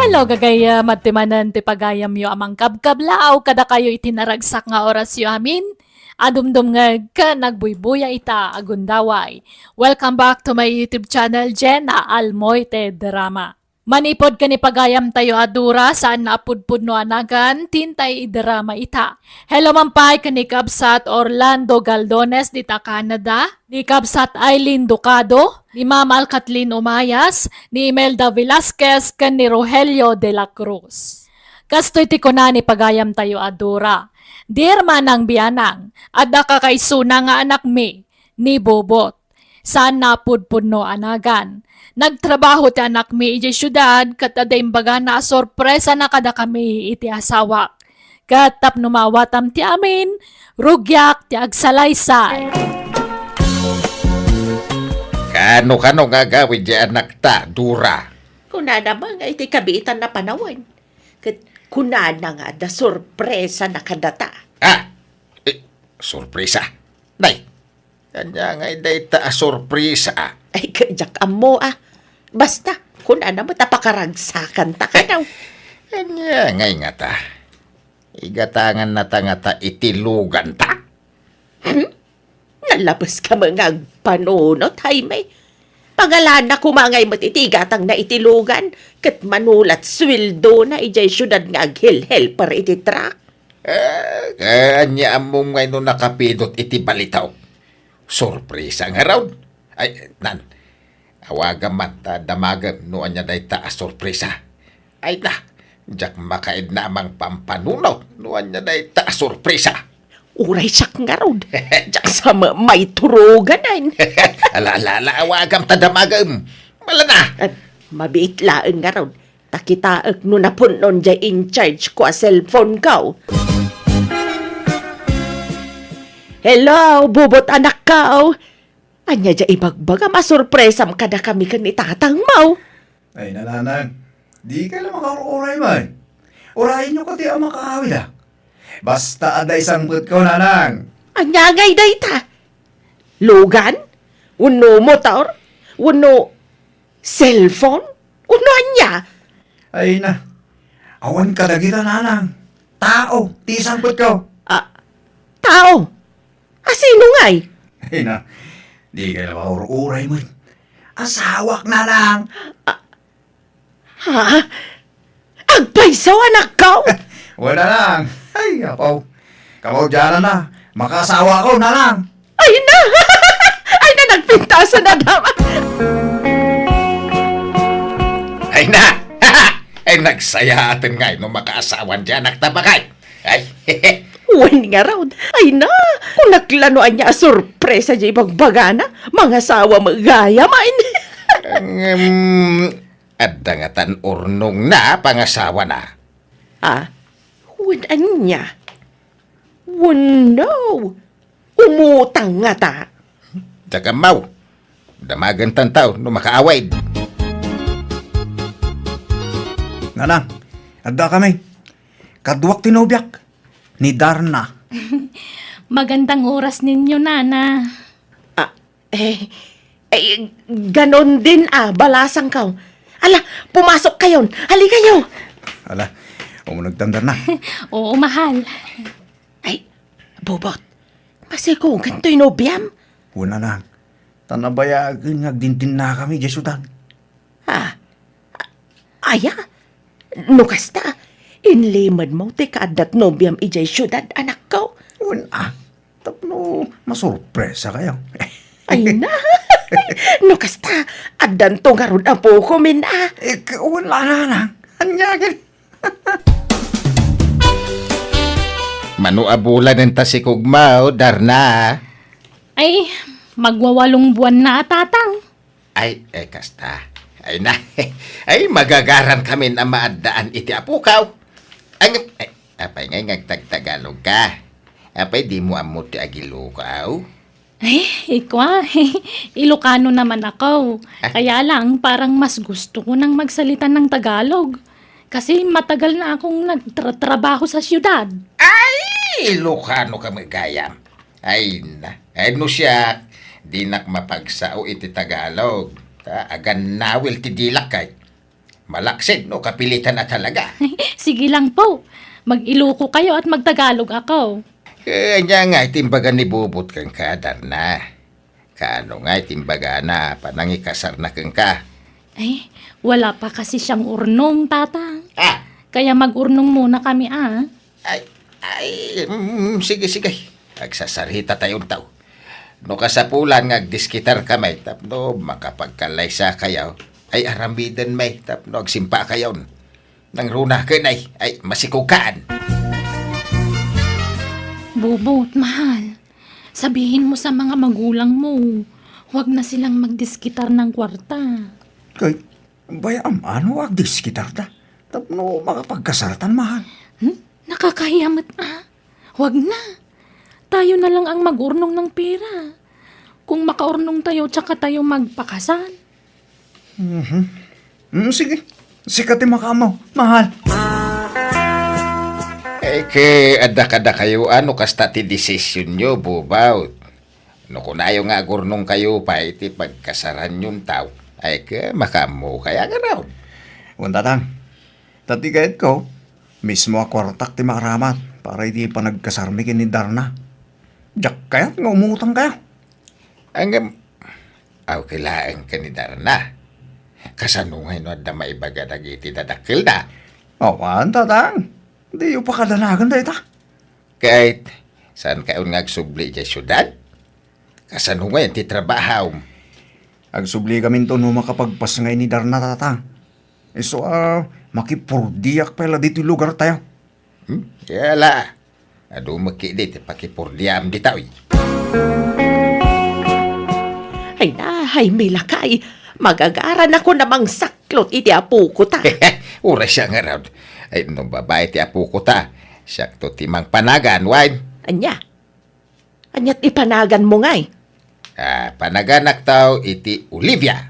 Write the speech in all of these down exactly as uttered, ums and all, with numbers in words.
Hello, gagayam, adtoy manen ti pagayamyo a mangkabkablaaw kadakayo iti naragsak nga orasyo amin. Adumdumngeg ken agbuybuya ita a gundaway. Welcome back to my YouTube channel, Jenna Almoite Drama. Manipud ken ni pagayamtayo a Dora, saan nga apudpudno a nagan, ti intay idrama ita. Hello man pay ken ni Kabsat Orlando Galdones dita Canada, ni Kabsat Aileen Ducado, ni Ma'am Alcatlin Umayas, ni Imelda Velasquez, ken ni Rogelio de la Cruz. Kastoy ti kuna ni pagayamtayo a Dora, Dear Manang Bianang, adda kakaisuna nga anakmi, ni Bobot. Saan nga apudpudno a nagan. Nagtrabaho ti anakmi idiay siudad, ket adda imbagana a sorpresana kadakami iti asawak. Ket tapno maawatam ti amin, rugiak ti agsalaysay. Kano-kano nga agawid ti anakta, Dora? Kunana man nga iti kabiitan a panawen. Ket kunana nga adda sorpresana kadata. Ah! Eh, sorpresa? Nay, ania ngay dayta a sorpresa? Ay, ket diak ammo, a. Basta, kunana met a pakaragsakanta kano. Ania ngay ngata? Igatangannata ngata iti luganta? Hmm? Nalabeska met nga agpanunot, Jaime. Pangalana koma ngay met iti igatangna iti lugan, ket mano lat suweldona idiay siudad nga aghelhelper iti truck. Eh, ania ammom ngay no nakapidot iti balitaok? Sorpresa ngarud. Ay, nan, awagam man ta damagem no ania dayta a sorpresa. Ay na, diak makaidna a mangpampanunot no ania dayta a sorpresa. Uray siak ngarud, diak sa ma-, maituruganan. Ala, ala, ala, awagam ta damagem. Malana. Ay, mabiit laeng ngarud. Ta kitaek no napun-on diay in charge ko a cellphone ko. Hello, Bobot anakko. Ania diay ibagbagam a sorpresam kadakami ken ni tatangmo? Ay, nanang, dikay la makaur-uray man. Urayenyo kadi a makaawid, a. Basta adda isangpetko, nanang. Ania ngay dayta? Lugan? Wenno motor? Wenno cellphone? Wenno ania? Ay na, awan kadagita, nanang. Tao ti isangpetko. Ah, tao? A sino ngay? Ay na, dikay la makaur-uray met. Asawak, nanang. Ah, ha? Agpayso, anakko? Wen, nanang. Ay, apo. Kamaudiananna, makaasawakon, nanang. Ay na! Ay na, nagpintasan a dama. Ay na! Ay, nagsayaaten ngay no makaasawan diay anakta, bakay. Ay. Wen ngarud. Ay na! Kunak la no ania a sorpresa diay ibagbagana. Mangasawa met gayam, ay. Ngem, adda ngatan urnongna a pangasawana. Ah, wen ania? Wenno, umutang ngata? Diak ammo. Damagentan ta no makaawid. Nanang, addakami. Kaduak ti nobiak, ni Darna. Magandang oras ninyo, Nana. Ah, eh, eh, ganon din, a, balasangko. Ala, pumasok kayon. Halikayo. Ala, umunegtan, Darna. Oo, mahal. Ay, Bobot, masikogan toy nobiam? Wen, nanang. Ta nabayagen nga agdindinnakami idiay siudad. Ah, aya? No kasta, inlimedmo ti kaaddat nobiam idiay siudad, anakko? Wen, a. Tapno masorpresakayo. Ay na! No kasta, addanto ngarud a bukomin, a. Eh, ka-, wen la, nanang. Ania ket? Mano a bulan enta sikogmo, Darna? Ay, magwawalong buwan na a, Tatang. Ay, eh, kasta. Ay na. Ay, magagaran kamin a maaddaan iti apokaw. Ang, ay, apay ngay nga agtagtagalog ka? Apay dimo ammo ti agilokaw? Ay, ikwa, Ilocano naman ako. Ah? Kaya lang, parang mas gusto ko nang magsalita ng Tagalog. Kasi matagal na akong nagtratrabaho sa siyudad. Ay, Ilocano ka met gayam. Ay na, ay no siak, dinak mapagsao iti Tagalog. Ta, agannawil ti dilak kay. Malaksid no kapilitan a talaga. Sige lang po. Mag-Iloko kayo at magtagalog ako. Eh, ania nga iti imbaga ni Bubot kenka, Darna? Kaano nga iti imbagana a panangikasarna kenka? Ay, wala pa kasi siyang urnong, Tatang. Ah! Kaya mag-urnong muna kami, ah. Ay, ay, mm, sige, sige. Agsasarita tayo, taw. No kasapulan nga agdiskitar kami tapno makapagkalaysa kayo, ay aramiden may tapno agsimpa kayon. Nangruna ken ay, ay, masikukaan. Bubot, mahal. Sabihin mo sa mga magulang mo, huwag na silang magdiskitar ng kwarta. Kay, bay-am, ano agdiskitar ta? Tapno makapagkasartan, mahal. Hmm? Nakakahiya met, ah. Huwag na. Tayo na lang ang mag-urnong ng pera. Kung makaurnong tayo, tsaka tayo magpakasal. Mhm. Mm, sige. Sika ti makaammo, mahal. Eh, ke, adda kadakayo, ano kasta ti desisyonyo, Bubot? No kunayo nga agurnong kayo pay iti pagkasaranyon taw, ay ke, makaammo kaya ngarud? Wen, Tatang. Ta ti kayatko, mismo a kuartak ti maaramat para iti panagkasarmi ken ni Darna. Diak kayat nga umutang kayo. Ngem, aw, kailaen ken ni Darna. Kasano ngay no adda maibaga dagiti dadakkelda? Awan, Tatang. Diyo pakadanagan dayta. Ket, saan kayon nga agsubli idiay siudad? Kasano ngay ti trabahom? Agsubli kaminto no makapagpas ngay ni Darna, Tatang. Isu a, makipurdiak pay la ditoy lugar tayo. Hmm? Kaya la, adu met ketdi ti pakipurdiam ditoy. Ay na, ay milakay, magagaran ako na mangsaklot iti apoko ta. Uray siya ngarud. Ay, no babae ti apoko ta, siakto ti mangpanagan, wen? Ania? Ania ti panaganmo ngay? Ah, panaganak taw iti Olivia.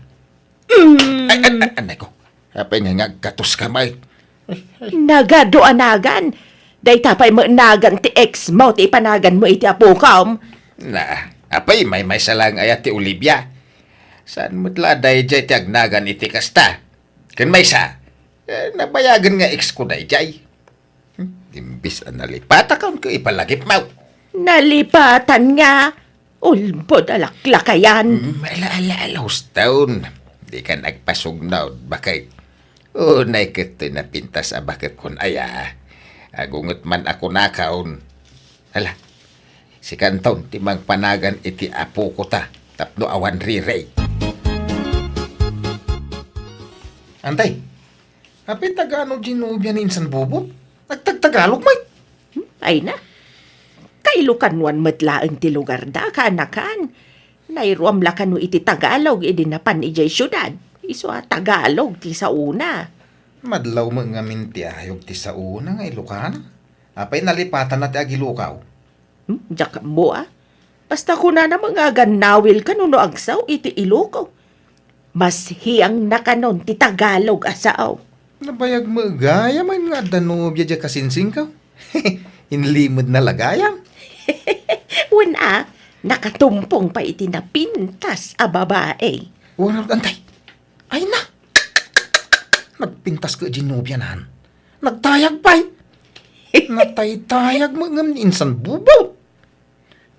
Mm. Ay, ay, ay, anay ko. Apay nga nga agkatos ka, may? Nagadu a nagan. Dayta pay met nagan ti ex mo ti ipanaganmo iti apokom. Na, apay, maymaysa lang aya ti Olivia. Saan met la daydiay ti agnagan iti kasta? Ken maysa, eh, nabayagen nga ex ko daydiay. Hmm, imbis a nalipatan ka, ipalagipmo. Nalipatan nga? Ulbod a laklakayan. Hmm, ala, ala, ala, hustaon. Di ka nagpasugnod, baket. Unay ket toy napintas a baket kon aya. Agunget man a kunakon. Ala, sikanton ti mangpanagan iti apoko ta tapno awan rirey. Antay, apay, taga-ano diay nobia ni insan Bubot? Nagtagtagalog met. Hmm, ay na. Kailokanuan met laeng ti lugarda, kaanakan. Nairuam la kano iti Tagalog idi napan idiay siudad. Isu a Tagalog ti saona. Madlaw met ngamin ti ayog ti saona nga Ilokana. Apay, nalipatanna ti agilokaw? Hmm, diak ammo a. Basta kunana met nga agannawil kano no agsaw iti Iloko. Mas hiang na kanon ti Tagalog a sao. Nabayag met gayam nga adda nobia diay kasinsingko. Inlimedna la gayam. Wen a, nakatumpong pay iti napintas a babae. Wen, antay. Ay na! Nagpintas ket diay nobianan. Nagtayag pay! Nataytayag met ngem ni insan Bubot.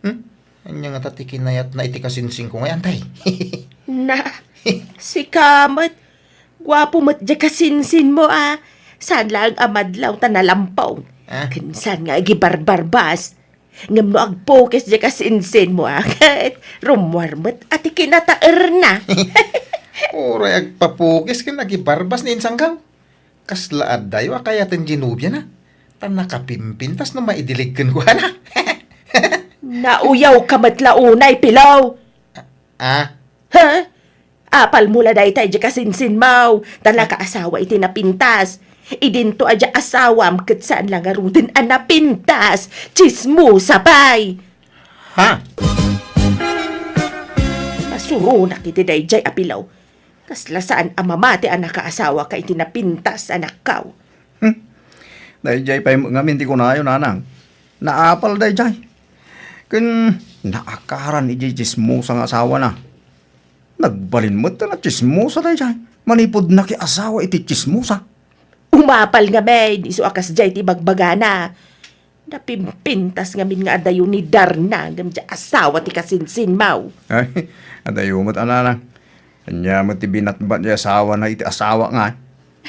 Hmm? Ania ngata ti kinayatna iti kasinsingko ngay, antay? Na, sika met. Guapo met diay kasinsinmo a. Saan laeng a madlaw ta nalampong. Ah? Ken saan nga agibarbarbas. Ngem no agpukis diay kasinsinmo a, ket rummuar met a ti kinataerna. Uray agpapukis ken agibarbas ni insangko. Kasla addayo a kayaten diay nobiana. Ta nakapimpintas no maidilig kenkuana. Nauyawka met la unay, Pilaw. Ah? Ha? Apalmo la dayta idiay kasinsinmo, ta nakaasawa iti napintas. Idinto a diay asawam ket saan la ngaruden a napintas. Tsismosa pay. Ha? Masuronak iti daydiay a Pilaw. Kasla saan a mamati a nakaasawaka iti napintas, anakko. Hmm. Daydiay pay met ngamin ti kunayo, nanang. Naapal daydiay. Ken naakaran idiay tsismosa nga asawana. Nagbalin met ta natsismosa daydiay. Manipud nakiasawa iti tsismosa. Umapal ngamin, isu a kasdiay ti bagbagana. Napimpintas ngamin nga adayo ni Darna ngem diay asawa ti kasinsinmaw. Ay, adayo met a nanang. Ania met ti binatbat ti asawana iti asawa nga?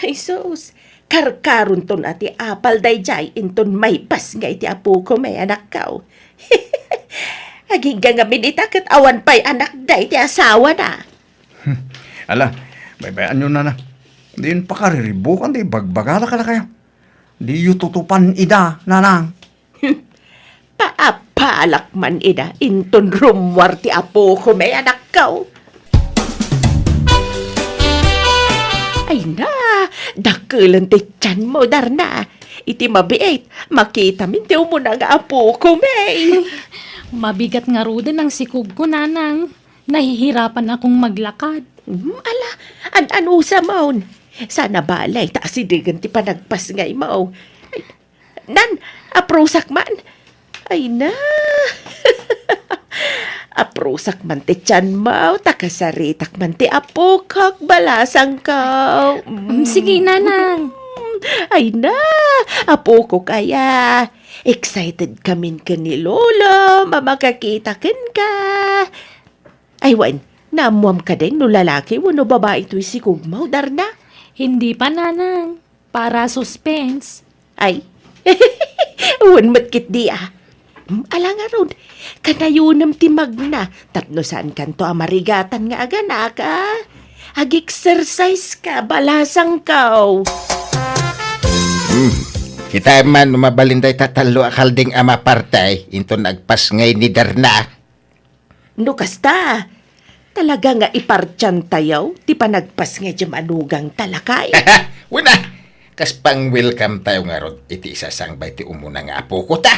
Ay sus, karkaronton a ti apal daydiay inton maipasngay ti apokon met, anakko. Agingga ngamin ita ket awan pay anakda iti asawana. Ala, baybay-anyo, nana. Diyon pakariribukan ti bagbagada kadakayo. Diyo tutupan ida, nanang. Paapalak man ida, inton rummuar ti apokon met, anakko. Ay na, dakelen ti tianmo, Darna. Iti mabiit, makitamin ti umuna nga apokon met. Mabigat ngaruden ang sikogko, nanang. Nahihirapan akong maglakad. Hmm, ala, an-anusamon. Saan a balay ta asidegen ti panagpasngaymo. Ay, nan, aprosak man. Ay na. Aprosak man ti tianmo, ta kasaritak man ti apokok, balasangko. Mm, sige, nanang. Mm, ay na, apokok aya. Excited kamin ken ni Lolo, a makakita kenka. Ay, wen, naammoam kadin no lalaki wenno babai toy sikogmo, Darna? Hindi pa, nanang. Para suspense. Ay, wen met ketdi a. Mm, ala ngarud, kanayonem ti magna tapno saankanto a marigatan nga aganak, a. Ag-exercise ka, balasangko. Hmm. Kitaem man no mabalin dayta tallo a kalding a maparti inton agpasngay ni Darna. No kasta, talaga nga ipartiantayo ti panagpasngay diay manugangta, lakay. Wen a, kas pang-welcome tayo ngarud iti isasangbay ti umuna nga apokota.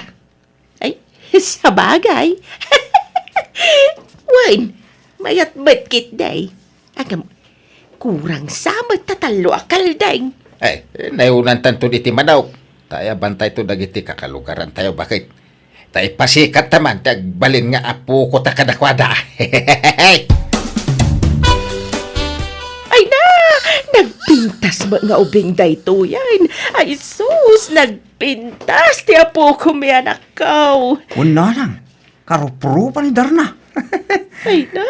Ay, sabagay. Wen, mayat met ketdi. Agam, kurang sa met ta tallo a kalding. Ay, eh, nayunantanto iti manok. Ta ayabantayto dagiti kakalugarantayo, baket. Ta ipasikatta man ti agbalin nga apokota kadakuada. Ay na! Nagpintas met nga ubing daytoyen. Ay sus, nagpintas ti apokon met, anakko. Wen, nanang, karuprupa ni Darna. Ay na!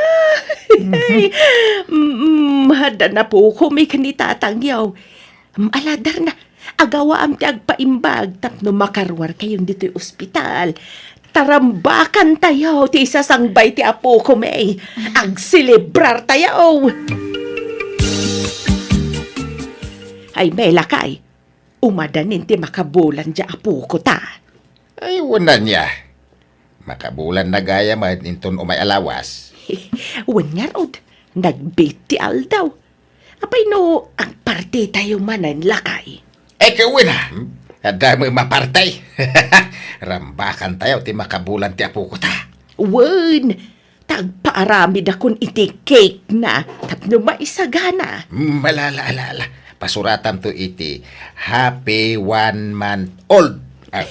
Mm, mm, addan apokon met ken ni tatangyo. Mm, ala, Darna, agawaam ti agpaimbag tapno makaruarkayon ditoy ospital. Ta rambakantayo ti isasangbay ti apokon met. Agselebrartayo. Ay, met, lakay, umadanin ti makabulan diay apokota. Ay, wen ania. Makabulanna gayam inton umay a lawas. Wen ngarud, nagbiit ti aldaw. Apay no agpartitayo manen, lakay? Ay, wen a. Adda met maparti. Rambakantayo ti makabulan ti apokota. Wen, ta agpaaramidakon iti cake na tapno maisagana. Mm, ala, ala, ala, ala. Pasuratanto iti happy one month old. Ah.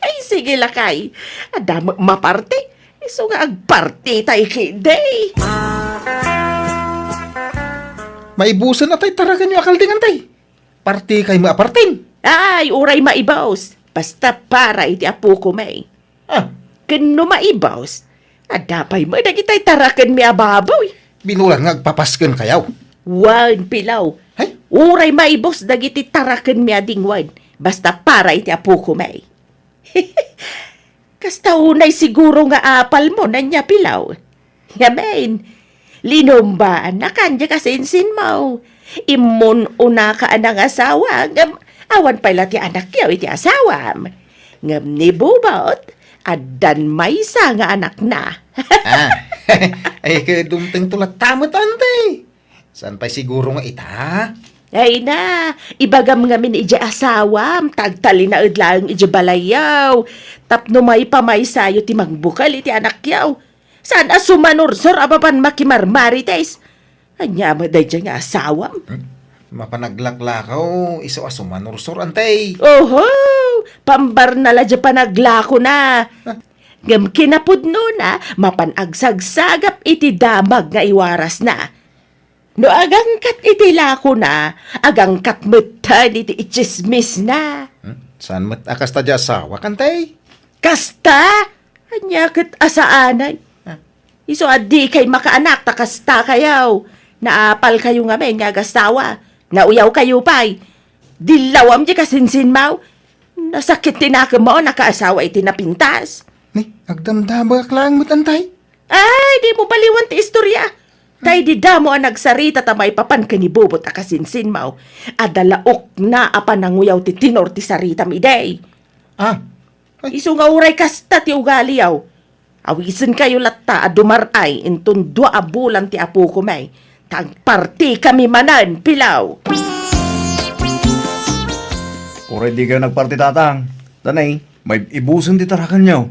Ay, sige, lakay. Adda met maparti. Isu nga agpartitay ketdi. Maibusen a tay tarakenyo a kalding, tay. Partikay met a parten. Ay, uray maibus. Basta para iti apokon met. Ah. Ken no maibus, adda pay met dagitay tarakenmi a baboy. Binulan nga agpapaskenkayo. Wen, Pilaw. Hay? Uray maibus dagiti tarakenmi a dingwen. Basta para iti apokon met. Kasta unay siguro nga apalmo, ania, Pilaw? Ngamin, linumbaannakan diay kasinsinmo. Immun-unaka a nangasawa, ngem awan pay la ti anakyo iti asawam. Ngem ni Bubot, addan maysa nga anakna. Ah, ay, ket dumtengto latta met, anti. Saan pay siguro nga ita? Ay na, ibagam ngamin idiay asawam, ta agtalinaed laeng idiay balayyo. Tapno maipamaysayo ti mangbukel iti anakyo. Saan a sumanursor a mapan makimarmarites? Ania met daydiay nga asawam? Hmm? Mapan aglaklakaw, isu a sumanursor, anti. Oho! Pambarna la diay panaglakona. Ah. Ngem kinapudnona, mapan agsagsagap iti damag nga iwarasna. No agangkat iti lakona, agangkat metten iti itsismisna. Hmm? Saan met a kasta ti asawa, kantay? Kasta? Ania ket a saanen? Ah. Isu a dikay makaanak ta kastakayo. Naapalkayo ngamin nga agasawa. Nauyawkayo pay. Dillawam ti kasinsinmaw. Nasakit ti nakemmo a nakaasawa iti napintas. Ni, agdamdamagak laeng met, antay. Ay, dimo baliwan ti istorya. Tay di damo a nagsarita ta maipapan ken ni Bubot a kasinsinmaw. Adda laokna a pananguyaw ti tenor ti saritam idi. Ah. Ay. Isu nga uray kasta ti ugaliyo. Awisenkayo latta a dumar-ay inton dua a bulan ti apoko, may. Ta agpartikami manen, pilaw. Uray dikayo nagparti, tatang. Danay, may ibusen ti tarakenyo.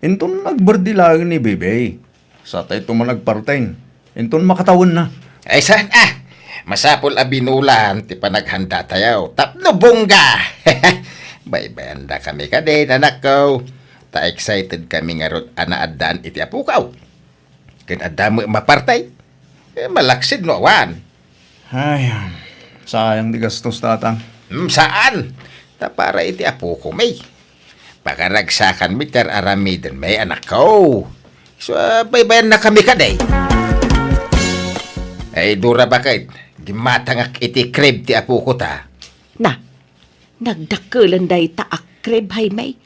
Inton nagberdi laeng ni Bebe, satayto man agparten. Inton makatawenna. Ay, saan, ah? Masapul a binulan ti panaghanda tayo. Tapno bongga! Baybayanda kami kadi, anakko. Ta excited kami ngarud a naaddaan iti apukaw. Ken adda met mapartay. Eh, malaksid no awan. Ay, sayang ti gastos, tatang. Hmm, saan? Ta para iti apoko, may. Pakaragsakan mi ti ar-aramiden, may, anakko. So, ah, baybayanna kami kadi. Ay, Dora, baket? Gimmatangak iti crib ti apoko ta. Na, nagdakkelen dayta a crib, hay, may.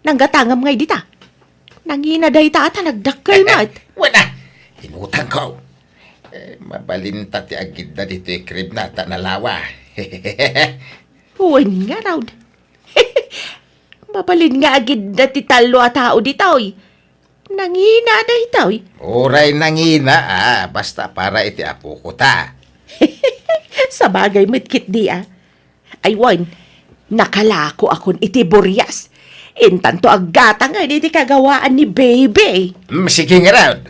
Nanggatangam ngay dita. Nangina dayta a ta nagdakkel met. Wen a, inutangko. Eh, mabalinta ti agidda ditoy crib na ta nalawa. Wen ngarud. Mabalin nga agidda ti tallo a tao ditoy. Nangina daytoy. Uray nangina, ah, basta para iti apoko ta. Sabagay met ketdi, ah. Ay wen, nakalakoakon iti burias. Intanto aggatangen iti kagawaan ni Baby. Mm, sige ngarud.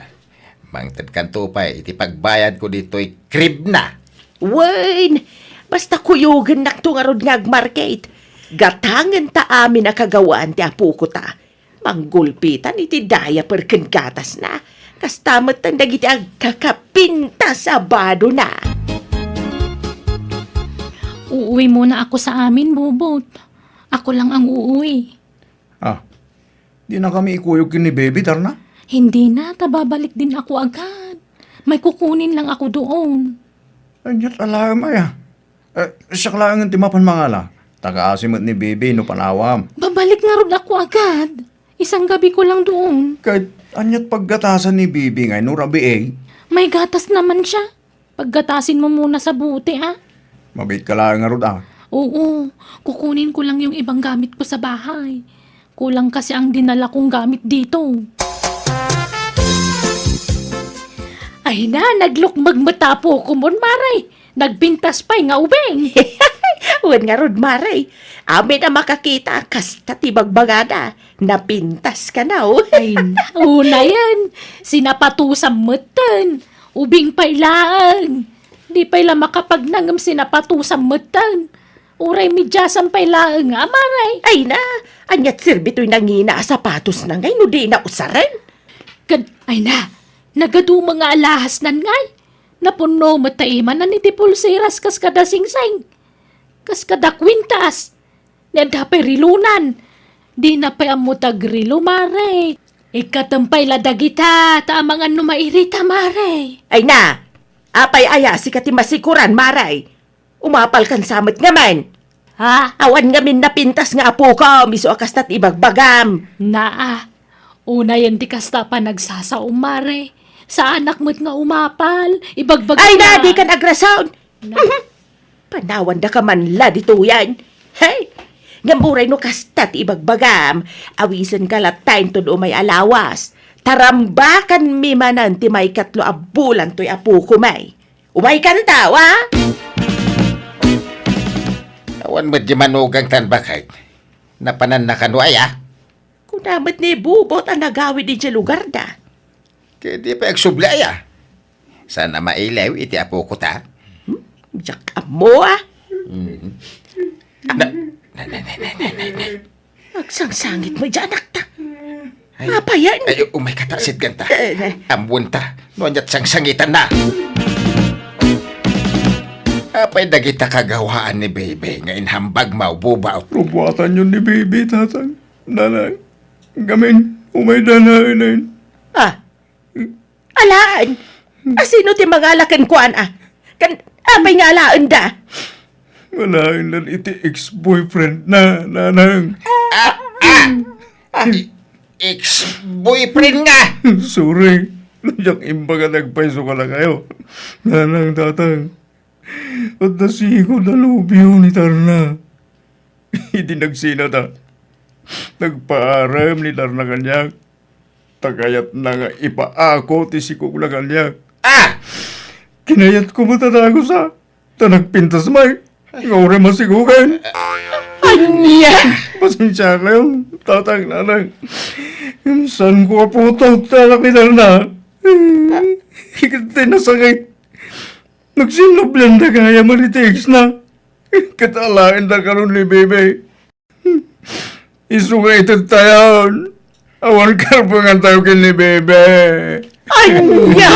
Mangtedkanto pay iti pagbayadko ditoy crib na. Wen, basta kuyogennakto ngarud nga agmarket. Gatangen ta amin a kagawaan ti apoko ta. Manggulpitan iti diaper ken gatasna. Kasta met dagiti agkakapintas a badona. Uuwi muna ako sa amin, Bubot. Ako lang ang uuwi. Ah, di na kami ikuyog ken ni Baby, Darna? Hindi na, ta babalik din ako agad. May kukunin lang ako doon. Ania't alaem aya? Eh, siak laengen ti mapan mangala. Tagaasi met ni Bibi no panawam. Babalik ngarud ako agad. Isang gabi ko lang doon. Ket ania't paggatasan ni Bibi ngay no rabii? May gatas naman siya. Paggatasin mo muna sa bote, ah. Mabiit ka laeng ngarud, ah. Oo, kukunin ko lang yung ibang gamit ko sa bahay. Kulang kasi ang dinala kong gamit dito. Ay na, naglukmeg met a apokon, Mare. Nagpintas pay nga ubing. Wen ngarud, Mare. Amin a makakita, kasta ti bagbagada. Napintas kano. Ay, unayen. Sinapatusam metten. Ubing pay laeng. Di pay la makapagnangem sinapatusam metten. Uray mediasam pay laeng, a, Mare. Ay na, ania't serbi toy nangina a sapatosna ngay no dina usaren? Ken, ay na, nagaduma nga alahasnan ngay. Napunno met ta imanan iti pulseras kas kada singsing. Kas kada kwintas. Ni adda pay relonan. Dina pay ammo ti agrelo, Mare. Ikkatem pay la dagita, ta amangan no mairita, Mare. Ay na, apay aya sika ti masikuran, Mare? Umapalkan sa met ngamin. Ha? Awan ngamin napintas nga apokom, isu a kasta ti ibagbagam. Naa, unayen ti kasta a panagsasaom, Mare. Saanak met nga umapal, ibagbagam. Ay na, dikan agrason. Na. Mhm. Panawandaka man la ditoyen. Hey! Ngem uray no kasta ti ibagbagam, awisenka latta inton umay a lawas. Tarambakanmi manen ti maikatlo a bulan toy apokom, ay. Umaykanto, a? Awan met di manugang tan bakay. Napananna kano aya? Kuna met ni Bubot a nagawid idiay lugarda. Ket di pay agsubli aya? Saan a mailew iti apoko ta? Hmm? Diak ammo, a? Mhm. Na, na, na, na. Agsangsangit met diay anakta. Ay, apayen? Ay, umaykata, sitganta. Eh, eh. Ammoenta, no ania't sangsangitanna. Apay dagita kagawaan ni Bebe nga inhambagmo, Bubaw? Rubuatanyon ni Bebe, Tatang. Nanang, gamin, umayda laeng. Ah, alaen? Asino ti mangala kenkuana? Kan, apay nga alaenda? Alaen iti ex-boyfriend na, Nanang. Ah, ah! Ah, ex-boyfriend nga! Sorry. Diak imbaga nga agpayso kadakayo. Nanang, Tatang. Adda sigud a nobio ni Darna. Idi nagsinada, nagpaarem ni Darna kaniak. Ta kayatna nga ipaako ti sikogna kaniak. Ah! Kinayatko met a dagus a, ta nagpintas met. Nga uray masikogen. Ania? Pasensiakayo, Tatang, Nanang. Saanko a putot ti anak ni Darna. Ket ti nasakit, nagsinnublianda gayam iti ex-na. Ket alaenda karon ni Bebe. Isu nga itedtayon. Awan karbengantayo ken ni Bebe. Ania?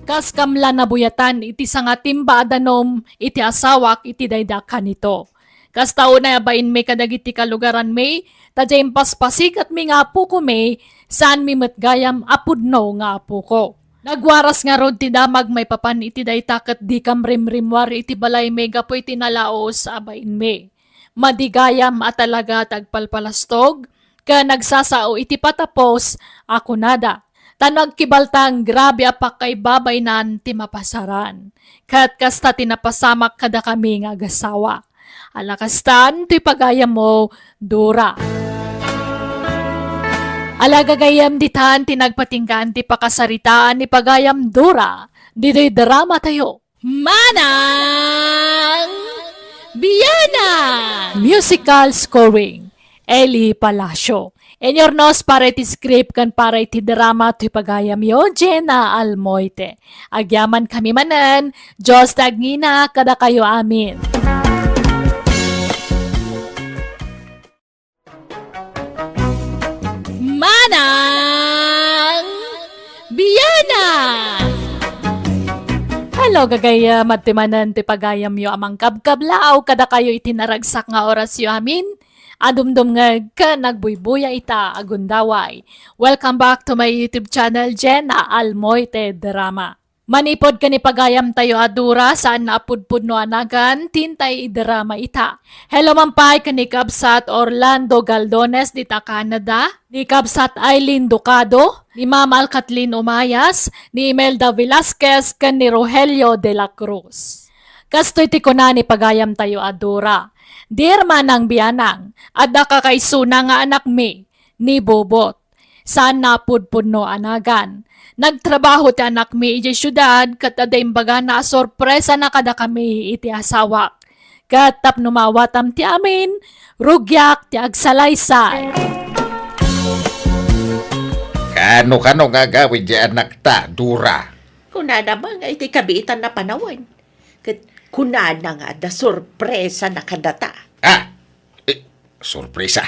Kas kamla nabuyatan iti sangatimba a danum iti asawak iti daydi a kanito. Kasta unay a bainmi kadagiti kalugaranmi, ta diay impaspasigatmi nga apokomi, saanmi met gayam a pudno nga apoko. Nagwaras ngarud ti damag maipapan iti dayta ket dikam rimrimmuar iti balaymi gapu iti nalaus a bainmi. Madi gayam a talaga ti agpalpalastog ken nagsasao iti patapos a kunada. Ta no agkibaltang, grabe a pakaibabainan ti mapasaran. Ket kasta ti napasamak kadakami nga agasawa. Ala kastan ti pagayammo, Dora. Ala gagayyem, ditan ti nagpatinggaan ti pakasaritaan ni pagayam Dora. Ditoy drama tayo. Manang Bianang! Musical scoring, Eli Palacio. Inurnos para iti script ken para iti drama toy pagayamyo, Jenna Almoite. Agyamankami manen, Dios ti agngina kadakayo amin. Manang Bianang! Hello, gagayyem, adtoy manen ti pagayamyo a mangkabkablaaw kadakayo iti naragsak nga orasyo amin. Adumdumngeg ken agbuybuya ita a gundaway. Welcome back to my YouTube channel, Jenna Almoite Drama. Manipud ken ni pagayamtayo a Dora, saan a pudpudno a nagan ti intay idrama ita. Hello man pay ken ni kabsat Orlando Galdones dita Canada, ni kabsat Aileen Ducado, ni Ma'am Al Kathleen Umayas, ni Imelda Velasquez, ken ni Rogelio de la Cruz. Kastoy ti kuna ni pagayamtayo a Dora, Dear Manang Bianang, adda kakaisuna nga anakmi, ni Bobot. Saan a pudpudno a nagan. Nagtrabaho ti anakmi idiay siudad, ket adda imbagana a sorpresana kadakami iti asawak. Ket tapno maawatam ti amin, rugiak ti agsalaysay. Kano-kano nga agawid diay anakta, Dora? Kunana man nga iti kabiitan a panawen. Ket kunana nga adda sorpresana kadata. Ah! Eh, sorpresa?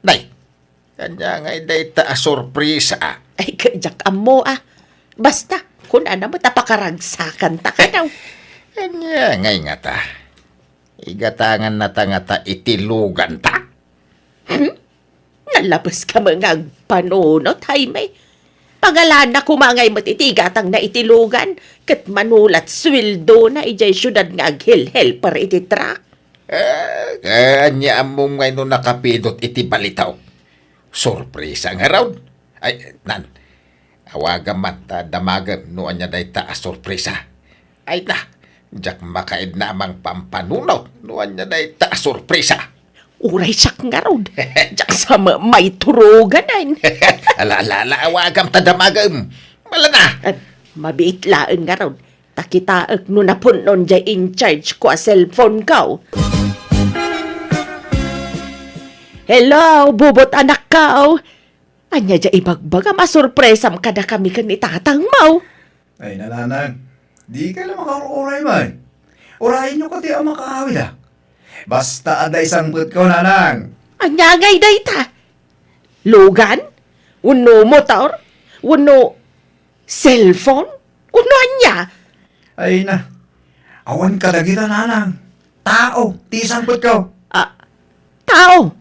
Nay, ania ngay dayta a sorpresa, a? Ay, ket diak ammo, a. Basta, kunana met a pakaragsakanta kano. Ania ngay ngata? Igatangannata ngata iti luganta? Hmm? Nalabeska met nga agpanunot, Jaime. Pangalana koma ngay met iti igatangna iti lugan, ket mano la ti sueldona idiay siudad nga aghelhelper iti truck. Eh, eh, ania ammom ngay no nakapidot iti balitaw? Sorpresa ngarud. Ay, nan, awagam man ta damagem no ania dayta a sorpresa. Ay na, diak makaidna a mangpampanunot no ania dayta a sorpresa. Uray siak ngarud, diak sa ma-, maituruganan. Ala, ala, ala, awagam ta damagem. Malana. Eh, mabiit laeng ngarud. Ta kitaek no napun-on diay in charge ko a cellphone ko. Hello, Bobot anakko. Ania diay ibagbagam a sorpresam kadakami ken ni tatangmo? Ay, nanang, dika la makaur-uray man. Urayenyo kadi a makaawid, a. Basta adda isangpetko, nanang. Ania ngay dayta? Lugan? Wenno motor? Wenno cellphone? Wenno ania? Ay na, awan kadagita, nanang. Tao ti sangpetko. Ah, tao?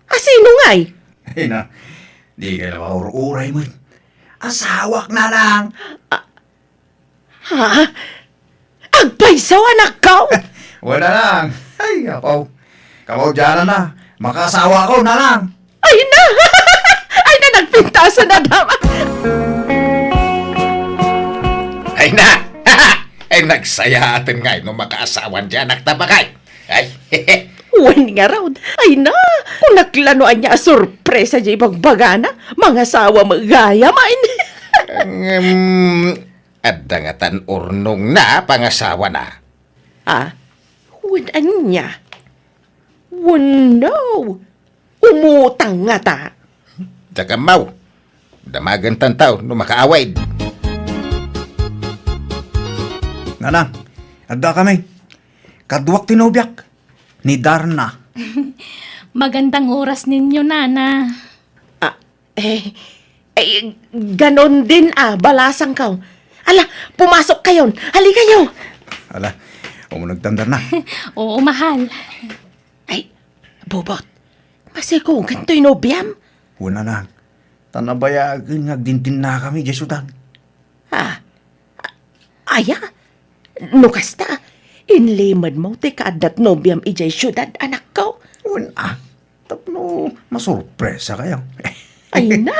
A sino ngay? Ay na, dika la maur-uray met. Asawak, nanang. Ah, ha? Agpayso, anakko? Wen, nanang. Ay, apo. Kamaudiananna, makaasawako, nanang. Ay na! Ay na, nagpintasan na daw. Ay na! Ay, nagsayaaten ngay no makaasawan ti anakta, bakay. Ay. Wen ngarud. Ay na, kunak la no ania a sorpresa ti ibagbagana, mangasawa met gayam, ay. Ngem, adda ngatan urnongna pangasawana. Ah, wen ania? Wenno, umutang ngata. Diak ammo. Damagentan taw no makaawid. Nanang, adda kami. Kaduak ti nobiak, ni Darna. Magandang oras ninyo, nana. Ah, eh, eh, ganon din, ah, balasangko. Ala, pumasok kayon. Halikayo. Ala, umunegtan, Darna. Oo, mahal. Ay, Bobot, masikugan toy nobiam? Wen, nanang. Ta nabayagen nga agdindinna kami idiay siudad. Ah, a-, aya? No kasta, inlimedmo ti kaaddat nobiam idiay siudad, anakko? Wen, ah, tapno masurpresa kayo. Ay na!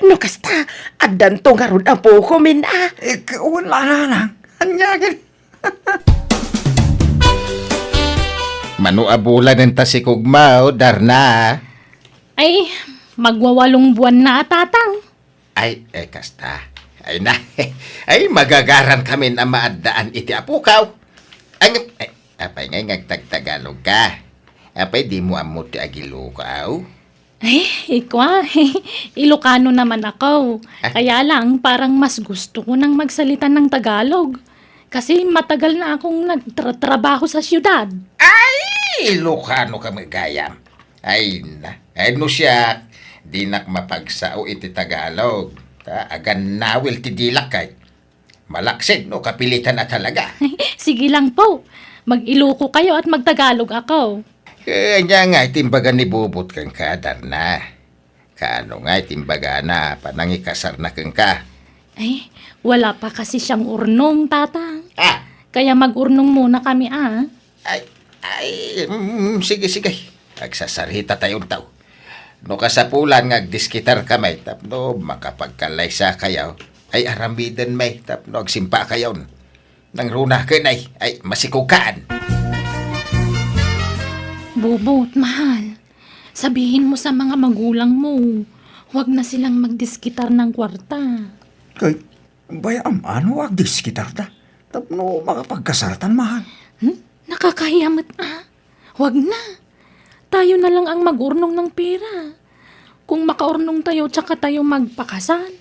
No kasta, addanto ngarud a bukomin, ah. Eh, k-, wen la, nanang. Ania ket? Mano a bulan enta sikugmo, Darna? Ay, magwawalong buwan na a, tatang. Ay, eh, kasta. Ay na. Ay, magagaran kamin a maaddaan iti apokaw. Ang, ay, apay ngay nga agtagtagalog ka? Apay dimo ammo ti agilokaw? Ay, ikwa, Ilocano naman ako. Ah. Kaya lang, parang mas gusto ko nang magsalita ng Tagalog. Kasi matagal na akong nagtratrabaho sa siyudad. Ay, Ilocano ka met gayam. Ay na, ay no siak, dinak mapagsao iti Tagalog. Ta, agannawil ti dilak kay. Malaksid no kapilitan a talaga. Sige lang po. Mag-Iloko kayo at magtagalog ako. Eh, ania nga iti imbaga ni Bobot kenka, Darna? Kaano nga iti imbagana a panangikasarna kenka? Ay, wala pa kasi siyang urnong, tatang. Ah! Kaya mag-urnong muna kami, ah. Ay, ay, mm, sige, sige. Agsasarita tayo, taw. No kasapulan nga agdiskitar kami, tapno makapagkalaysa kayo, ay aramiden may, tapno agsimpa kayon. Nangruna ken ay, ay, masikog kaan. Bobot, mahal. Sabihin mo sa mga magulang mo, huwag na silang magdiskitar ng kwarta. Kay, Bay-am, ano agdiskitarta? Tapno makapagkasartan, mahal. Hmm? Nakakahiya met, ah. Huwag na. Tayo na lang ang mag-urnong ng pera. Kung makaurnong tayo, tsaka tayo magpakasal.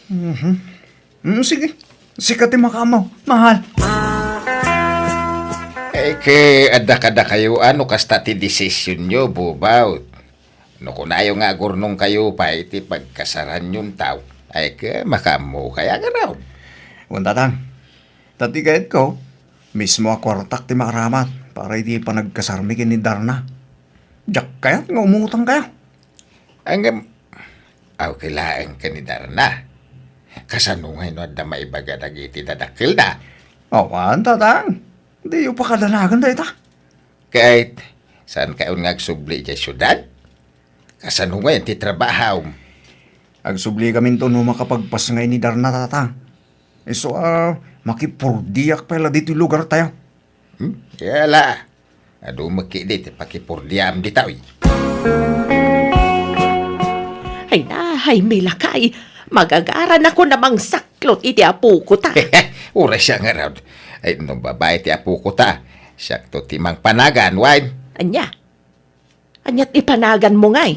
Mhm. Mm, sige. Sika ti makaammo, mahal. Eh, ke, adda kadakayo, ano kasta ti desisyonyo, Bobot? No kunayo nga agurnong kayo pay iti pagkasaranyon taw, ay ke, makaammo kaya nga raw? Wen, tatang. Ta ti kayatko, mismo a kuartak ti maaramat para iti panagkasarmi ken ni Darna. Diak kayat nga umutang kayo. Ngem, aw, kilaeng ken ni Darna. Kasano ngay no adda maibaga dagiti dadakkelda? Awan, tatang. Diyo pakadanagan dayta. Ket, saan kayon nga agsubli idiay siudad? Kasano ngayon ti trabahom? Agsubli kaminto no makapagpas ngay ni Darna, tatang. Isu a, makipurdiak pay la ditoy lugar tayo. Hmm? Kaya la, adu met ketdi ti pakipurdiam ditoy. Ay na, ay, milakay. Magagaran ako namang saklot iti apoko ta. Uray siya nga raw. Ay, no babae ti apoko ta, siak to ti mangpanagan, wen? Ania? Ania ti panaganmo ngay?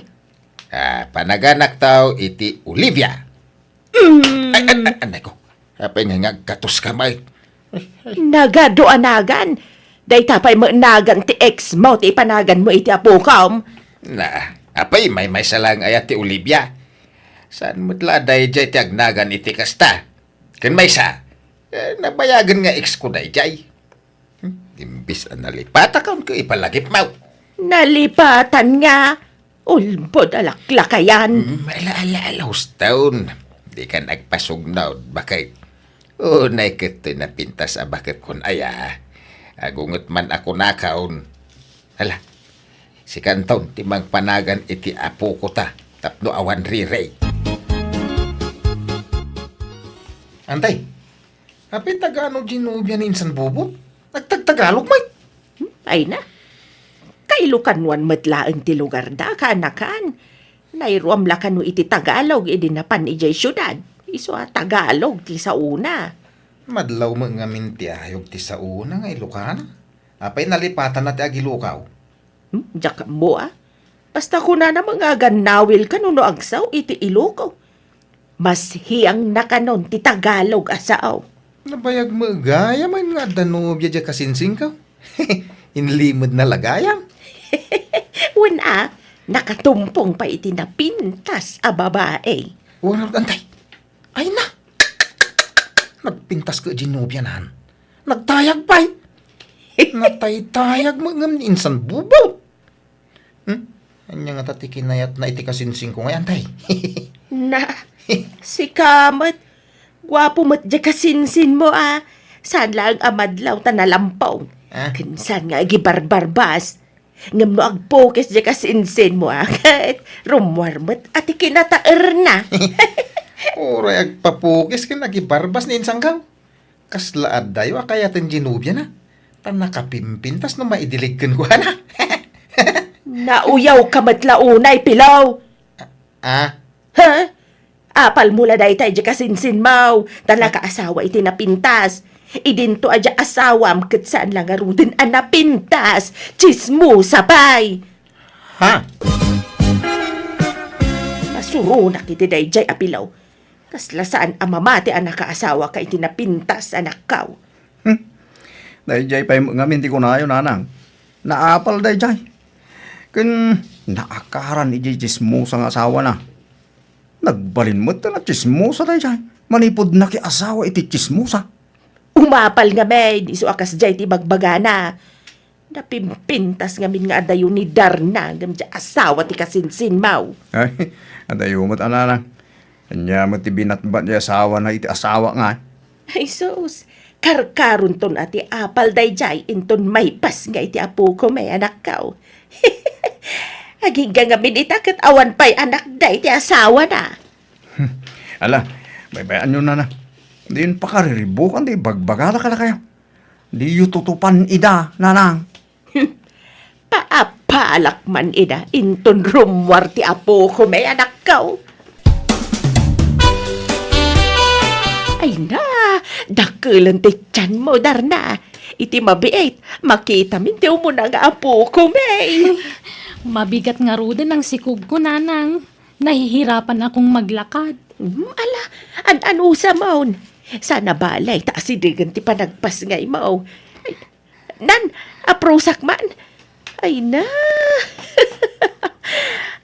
Ah, panaganak taw iti Olivia. Mm. Ay, ay, ay, anay ko. Apay nga nga agkatos ka, may? Nagadu a nagan. Dayta pay met nagan ti ex mo ti ipanaganmo iti apokom. Na, apay maymaysa lang aya ti Olivia? Saan met la daydiay ti agnagan iti kasta? Ken maysa, Eh, nabayagen nga ex ko daydiay. Hmm, imbis a nalipatakaon ket ipalagipmaw. Nalipatan nga, ulbod a laklakayan. Mm, ala, ala, ala, hustaon. Dikan agpasugnod, baket. Unay ket toy napintas a baket kon aya. Agunget man a kunakaon. Ala, sikanton ti mangpanagan iti apokota tapno awan rirey. Antay, apay taga-ano ti nobia ni insan Bubot? Nagtagtagalog met. Hmm, ay na. Kailokanuan met laeng ti lugarda, kaanakan. Nairuam la kano iti Tagalog idi napan idiay siudad. Isu a Tagalog ti saona. Madlaw met ngamin ti ayog ti saona nga Ilokana. Apay nalipatanna ti agilokaw? Hmm, diak ammo a. Basta kunana met nga agannawil kano no agsaw iti Ilokaw. Mas hiangna kanon ti Tagalog a sao. Nabayag met gayam nga adda nobia diay kasinsingko. Inlimedna la gayam. Wen a, nakatumpong pay iti napintas a babai. Wen, antay. Ay na! Nagpintas ket diay nobianan. Nagtayag pay. Nataytayag met ngem ni insan Bubot. Hmm? Ania ngata ti kinayatna iti kasinsingko ngay, antay? Na, sika met. Guapo met diay kasinsinmo a. Saan laeng a madlaw ta nalampong. Ah? Ken saan nga agibarbarbas. Ngem no agpukis diay kasinsinmo a, ket rummuar met a ti kinataerna. Uray agpapukis ken agibarbas ni insangko. Kasla addayo a kayaten diay nobiana. Ta nakapimpintas no maidilig kenkuana. Nauyawka met la unay, Pilaw. Ah? Ha? Apalmo la dayta idiay kasinsinmo, ta nakaasawa iti napintas. Idinto a diay asawam ket saan la ngaruden a napintas. Tsismosa pay. Ha? Masuronak iti daydiay a Pilaw. Kasla saan a mamati a nakaasawaka iti napintas, anakko. Hmm. Daydiay pay met ngamin ti kunayo, nanang. Naapal daydiay. Ken naakaran idiay tsismosa nga asawana. Nagbalin met ta natsismosa daydiay. Manipud nakiasawa iti tsismosa. Umapal ngamin, isu a kasdiay ti bagbagana. Napimpintas ngamin nga adayo ni Darna ngem diay asawa ti kasinsinmo. Ay, adayo met, anana. Ania met ti binatbat ti asawana iti asawa nga? Ay, sus! Karkaronton a ti apal daydiay inton maipas nga iti apokon, anakko. Agingga ngamin ita ket awan pay anakda iti asawana. Hmm. Ala, baybay-anyo, nana. Diyon pakariribukan ti bagbagada kadakayo. Diyo tutupan ida, nanang. Hmm. Paapalak man ida, inton rummuar ti apokon, anakko. Ay na, dakelen ti tianmo, Darna. Iti mabiit, makitamin ti umuna nga apokon. Mabigat ngaruden ang sikogko, nanang. Nahihirapan akong maglakad. Hmm, ala, an-anusamon. Saan a balay ta asidegen ti panagpasngaymo. Ay, nan, aprusak man. Ay na.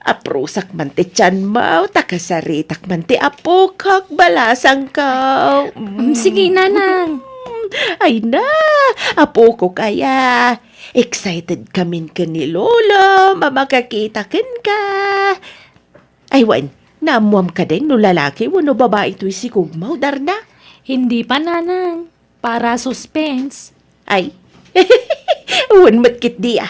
Aprusak man ti tianmo, ta kasaritak man ti apokok, balasangko. Mm, sige, nanang. Ay na, apokok aya. Excited kamin ken ni Lolo a makakita kenka. Ay, wen, naammoam kadi no lalaki wenno babai toy sikogmo, Darna? Hindi pa, nanang. Para suspense. Ay, wen met ketdi a.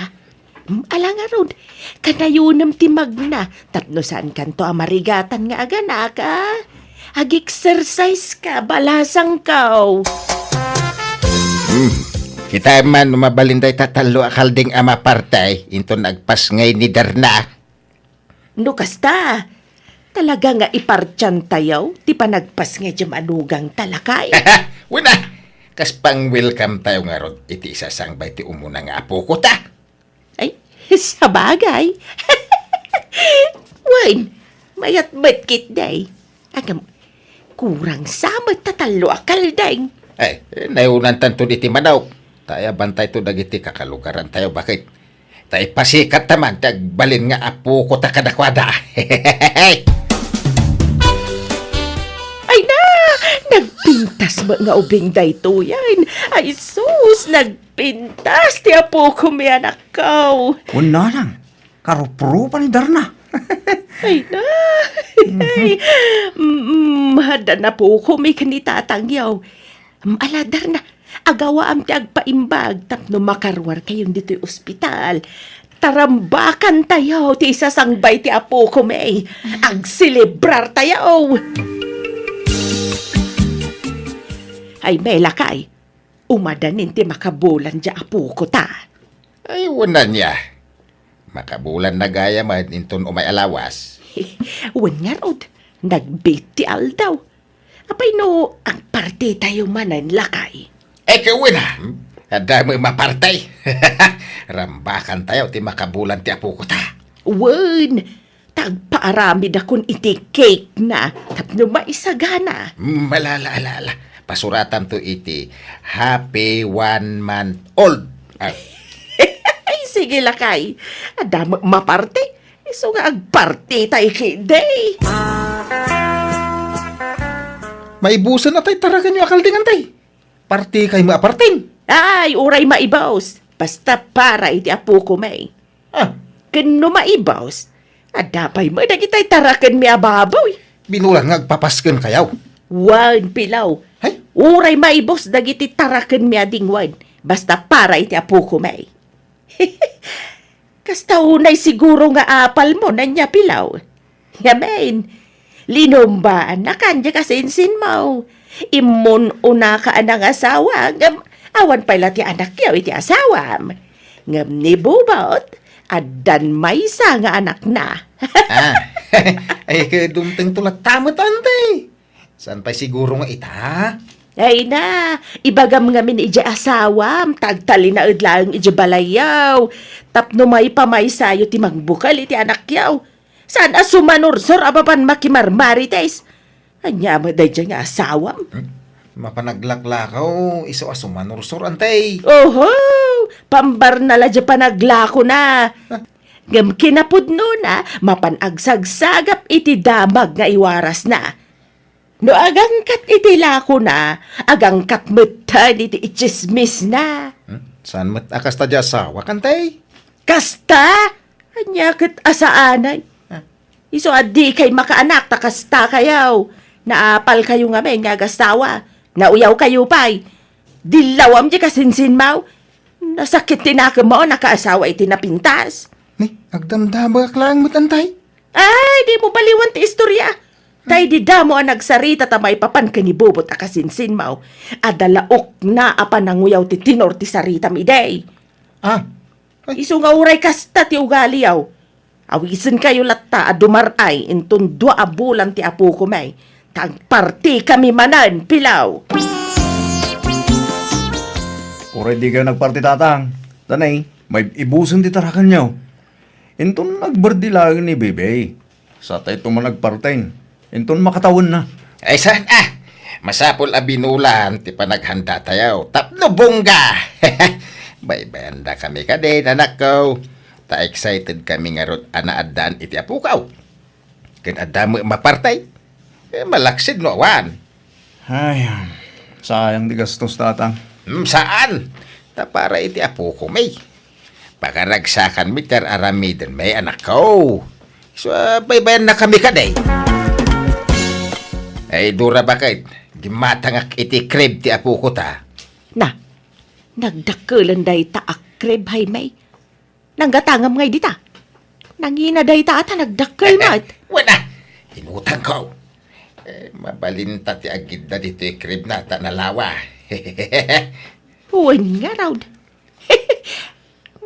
Hmm, ala ngarud, kanayonem ti magna tapno saankanto a marigatan nga aganak, a? Ag-exercise ka, balasangko. Hmm. Kitaem man no mabalin dayta tallo a kalding a maparte inton agpasngay ni Darna. No kasta, talaga nga ipartiantayo ti panagpasngay ti manugangta, lakay. Wen a, kas pang-welcome tayo ngarud iti isasangbay ti umuna nga apokota. Ay, sabagay. Wen, mayat met ketdi. Agam, kurang sa met ta tallo a kalding. Ay, eh, naunantanto diti manok. Ta ayabantayto dagiti kakalugarantayo, baket. Ta ipasikatta man ti agbalin nga apokota kadakuada. Ay na! Nagpintas Pintas met nga ubing daytoyen. Ay sus, nagpintas ti apokon, anakko. Wen lang, karuprupa ni Darna. Ay na. Mm, adda napukom ken ni tatangyo. Mm, ala, Darna, agawaam ti agpaimbag tapno makaruarkayon ditoy ospital. Tarambakantayo ti isasangbay ti apokon. Agselebrartayo. Ay, lakay, umadanin ti makabulan diay apokota. Ay, wen ania. Makabulanna gayam inton umay a lawas. Wen ngarud, nagbiit ti aldaw. Apay no agpartitayo manen, lakay? Ay, wen a. Adda met maparti. Rambakantayo ti makabulan ti apokota. Wen, ta agpaaramidakon iti cake na tapno maisagana. Mm, ala, ala, ala, ala. Pasuratamto iti happy one month old. Ah. Ay, sige, lakay. Adda met maparti. Isu nga agpartitayo ketdi. Maibusen a tay tarakenyo a kalding, tay. Partikay met a parten. Ay, uray maibus. Basta para iti apokon. Ah. Ken no maibus, adda pay met dagitay tarakenmi a baboy. Binulan nga agpapaskenkayo. Wen, Pilaw. Hay? Uray maibus dagiti tarakenmi a dingwen. Basta para iti apokon. Kasta unay siguro nga apalmo, ania, Pilaw? Ngamin, linumbaannakan diay kasinsinmo. Immun-unaka a nangasawa, ngem awan pay la ti anakyo iti asawam. Ngem ni Bubot, addan maysa nga anakna. Ah, ay, ket dumtengto latta met, anti. Saan pay siguro nga ita? Ay na, ibagam ngamin idiay asawam, ta agtalinaed laeng idiay balayyo. Tapno maipamaysayo ti mangbukel iti anakyo. Saan a sumanursor a mapan makimarmarites? Ania met daydiay nga asawam? Hmm? Mapan aglaklakaw, isu a sumanursor, anti. Oho, pambarna la diay panaglakona. Ah. Ngem kinapudnona, mapan agsagsagap iti damag nga iwarasna. No agangkat iti lakona, agangkat metten iti itsismisna. Hmm? Saan met a kasta diay asawak, anti? Kasta? Ania ket a saanen? Ah. Isu a dikay makaanak ta kastakayo. Naapalkayo ngamin nga agasawa. Nauyawkayo pay. Dillawam diay kasinsinmo. Nasakit ti nakemmo a nakaasawa iti napintas. Ni, agdamdamagak laeng met, anti. Ay, dimo baliwan ti istoria. Tay di damo a nagsarita ta maipapan ken ni Bubot a kasinsinmo. Adda la ukna a pananguyaw ti tenor ti saritam idi. Ah. Ay. Isu nga uray kasta ti ugaliyo. Awisenkayo latta a dumar-ay inton dua a bulan ti apokon. Ta agpartikami manen, Pilaw. Uray dikayo nagparti, tatang. Tanay, maibusen ti tarakenyo. Inton agberdi laeng ni Bebe, satayto man agparten. Inton makatawenna. Ay, saan a? Masapul a binulan ti panaghandatayo. Tapno bongga! Baybayannakami kadi, anakko. Ta excited kami ngarud a naaddaan iti apokaw. Ken adda met maparti. Eh, malaksid no awan. Ay, sayang ti gastos, tatang. Hmm, saan? Ta para iti apokon. Pakaragsakanmi ti ar-aramiden, anakko. So, ah, baybayannakami kadi. Ay, Dora, baket, dimmatangak iti crib ti apokota. Na, nagdakkelen dayta a crib, Jaime. Nanggatangam ngay dita. Nangina dayta a ta nagdakkel met. Wen a, inutangko. Eh, mabalinta ti agidda ditoy crib na ta nalawa. Wen ngarud.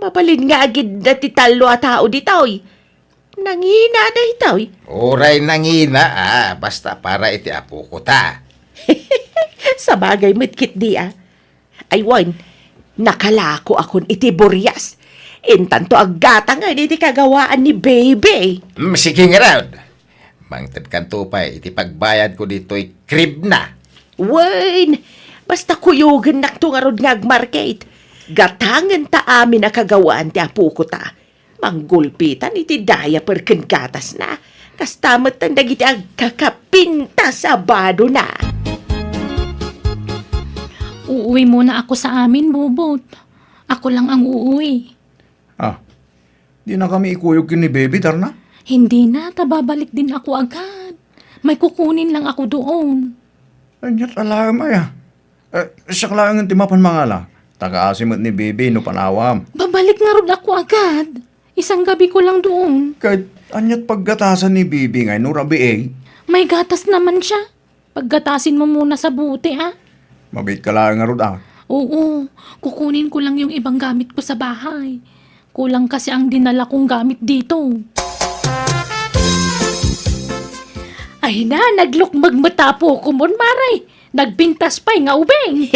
Mabalin nga agidda ti tallo a tao ditoy. Nangina daytoy. Uray nangina, ah, basta para iti apokota. Sabagay met ketdi, ah. Ay wen, nakalakoakon iti burias. Intanto aggatangen iti kagawaan ni Baby. Mm, sige ngarud. Mangtedkanto pay iti pagbayadko ditoy crib na. Wen, basta kuyogennakto ngarud nga agmarket. Gatangenta amin a kagawaan ti apokota. Manggulpitan iti diaper ken gatasna. Kasta metten dagiti agkakapintas a badona. Uuwi muna ako sa amin, Bubot. Ako lang ang uuwi. Ah, di na kami ikuyog ken ni Baby, Darna? Hindi na, ta babalik din ako agad. May kukunin lang ako doon. Ania't alaem aya? Eh, siak laengen ti mapan mangala. Tagaasi met ni Baby no panawam. Babalik ngarud ako agad. Isang gabi ko lang doon. Ket ania't paggatasan ni Baby ngay no rabii? May gatas naman siya. Paggatasin mo muna sa bote, ah. Mabait ka laeng ngarud, ah. Oo, kukunin ko lang yung ibang gamit ko sa bahay. Kulang kasi ang dinala kong gamit dito. Ay na, naglukmeg met apo ko mon, Mare. Nagpintas pay nga ubing.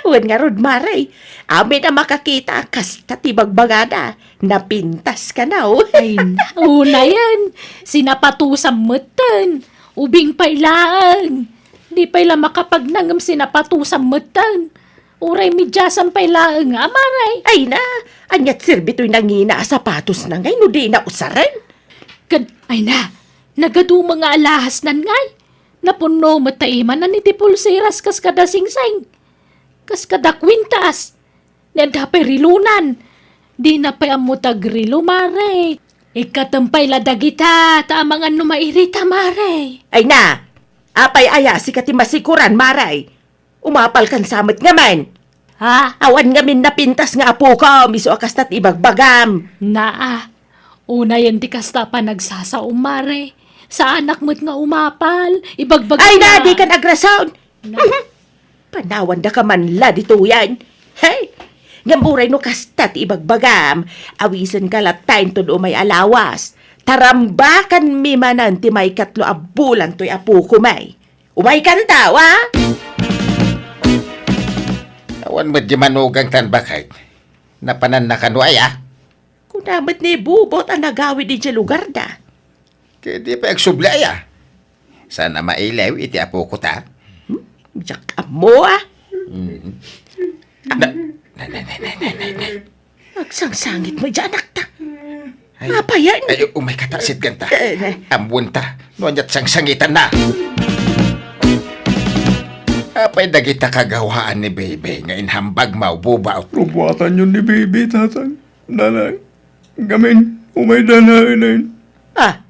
Wen ngarud, Mare. Amin a makakita, kasta ti bagbagada. Napintas kano. Ay na, unayen. Sinapatusam metten. Ubing pay laeng. Di pay la makapagnangem sinapatusam metten. Uray mediasam pay laeng, a, Mare. Ay na, ania't serbi toy nangina a sapatosna ngay no dina usaren? Ken, ay na, nagaduma nga alahasnan ngay. Napunno met ta imanan iti pulseras kas kada singsing. Kas kada kwintas. Ni adda pay relonan. Dina pay ammo ti agrelo, Mare. Ikkatem pay la dagita, ta amangan no mairita, Mare. Ay na! Apay aya sika ti masikoran, Mare? Umapalkansa met ngamin. Ha? Awan ngamin napintas nga apokom, isu a kasta ti ibagbagam. Naa, unayen ti kasta a panagsasaom, Mare. Saanak met nga umapal. Ibagbagam. Ay na, dikan agrason! Na- Panawandaka man la ditoyen. Hey! Ngem uray no kasta ti ibagbagam, awisenka latta inton umay a lawas. Tarambakanmi manen ti maikatlo a bulan toy apokomi. Umaykan ta, wa? Awan met di manugang tan baket. Napananna kano aya? Kuna met ni Bubot a nagawid idiay lugarda. Ket di pay agsubli aya? Saan a mailew iti apoko ta? Hmm? Diak ammo, ah. Mm. Na, na, na. Agsangsangit met diay anakta. Ay, apayen? Ay, umayka ta, sitgan ta. Eh, eh. Ammoen ta, no ania't sangsangitanna. Apay dagita kagawaan ni Bebe nga inhambag maububaw? Rubuatanyo ni Bebe, Tatang. Nanang, gamin, umayda laeng. Ah,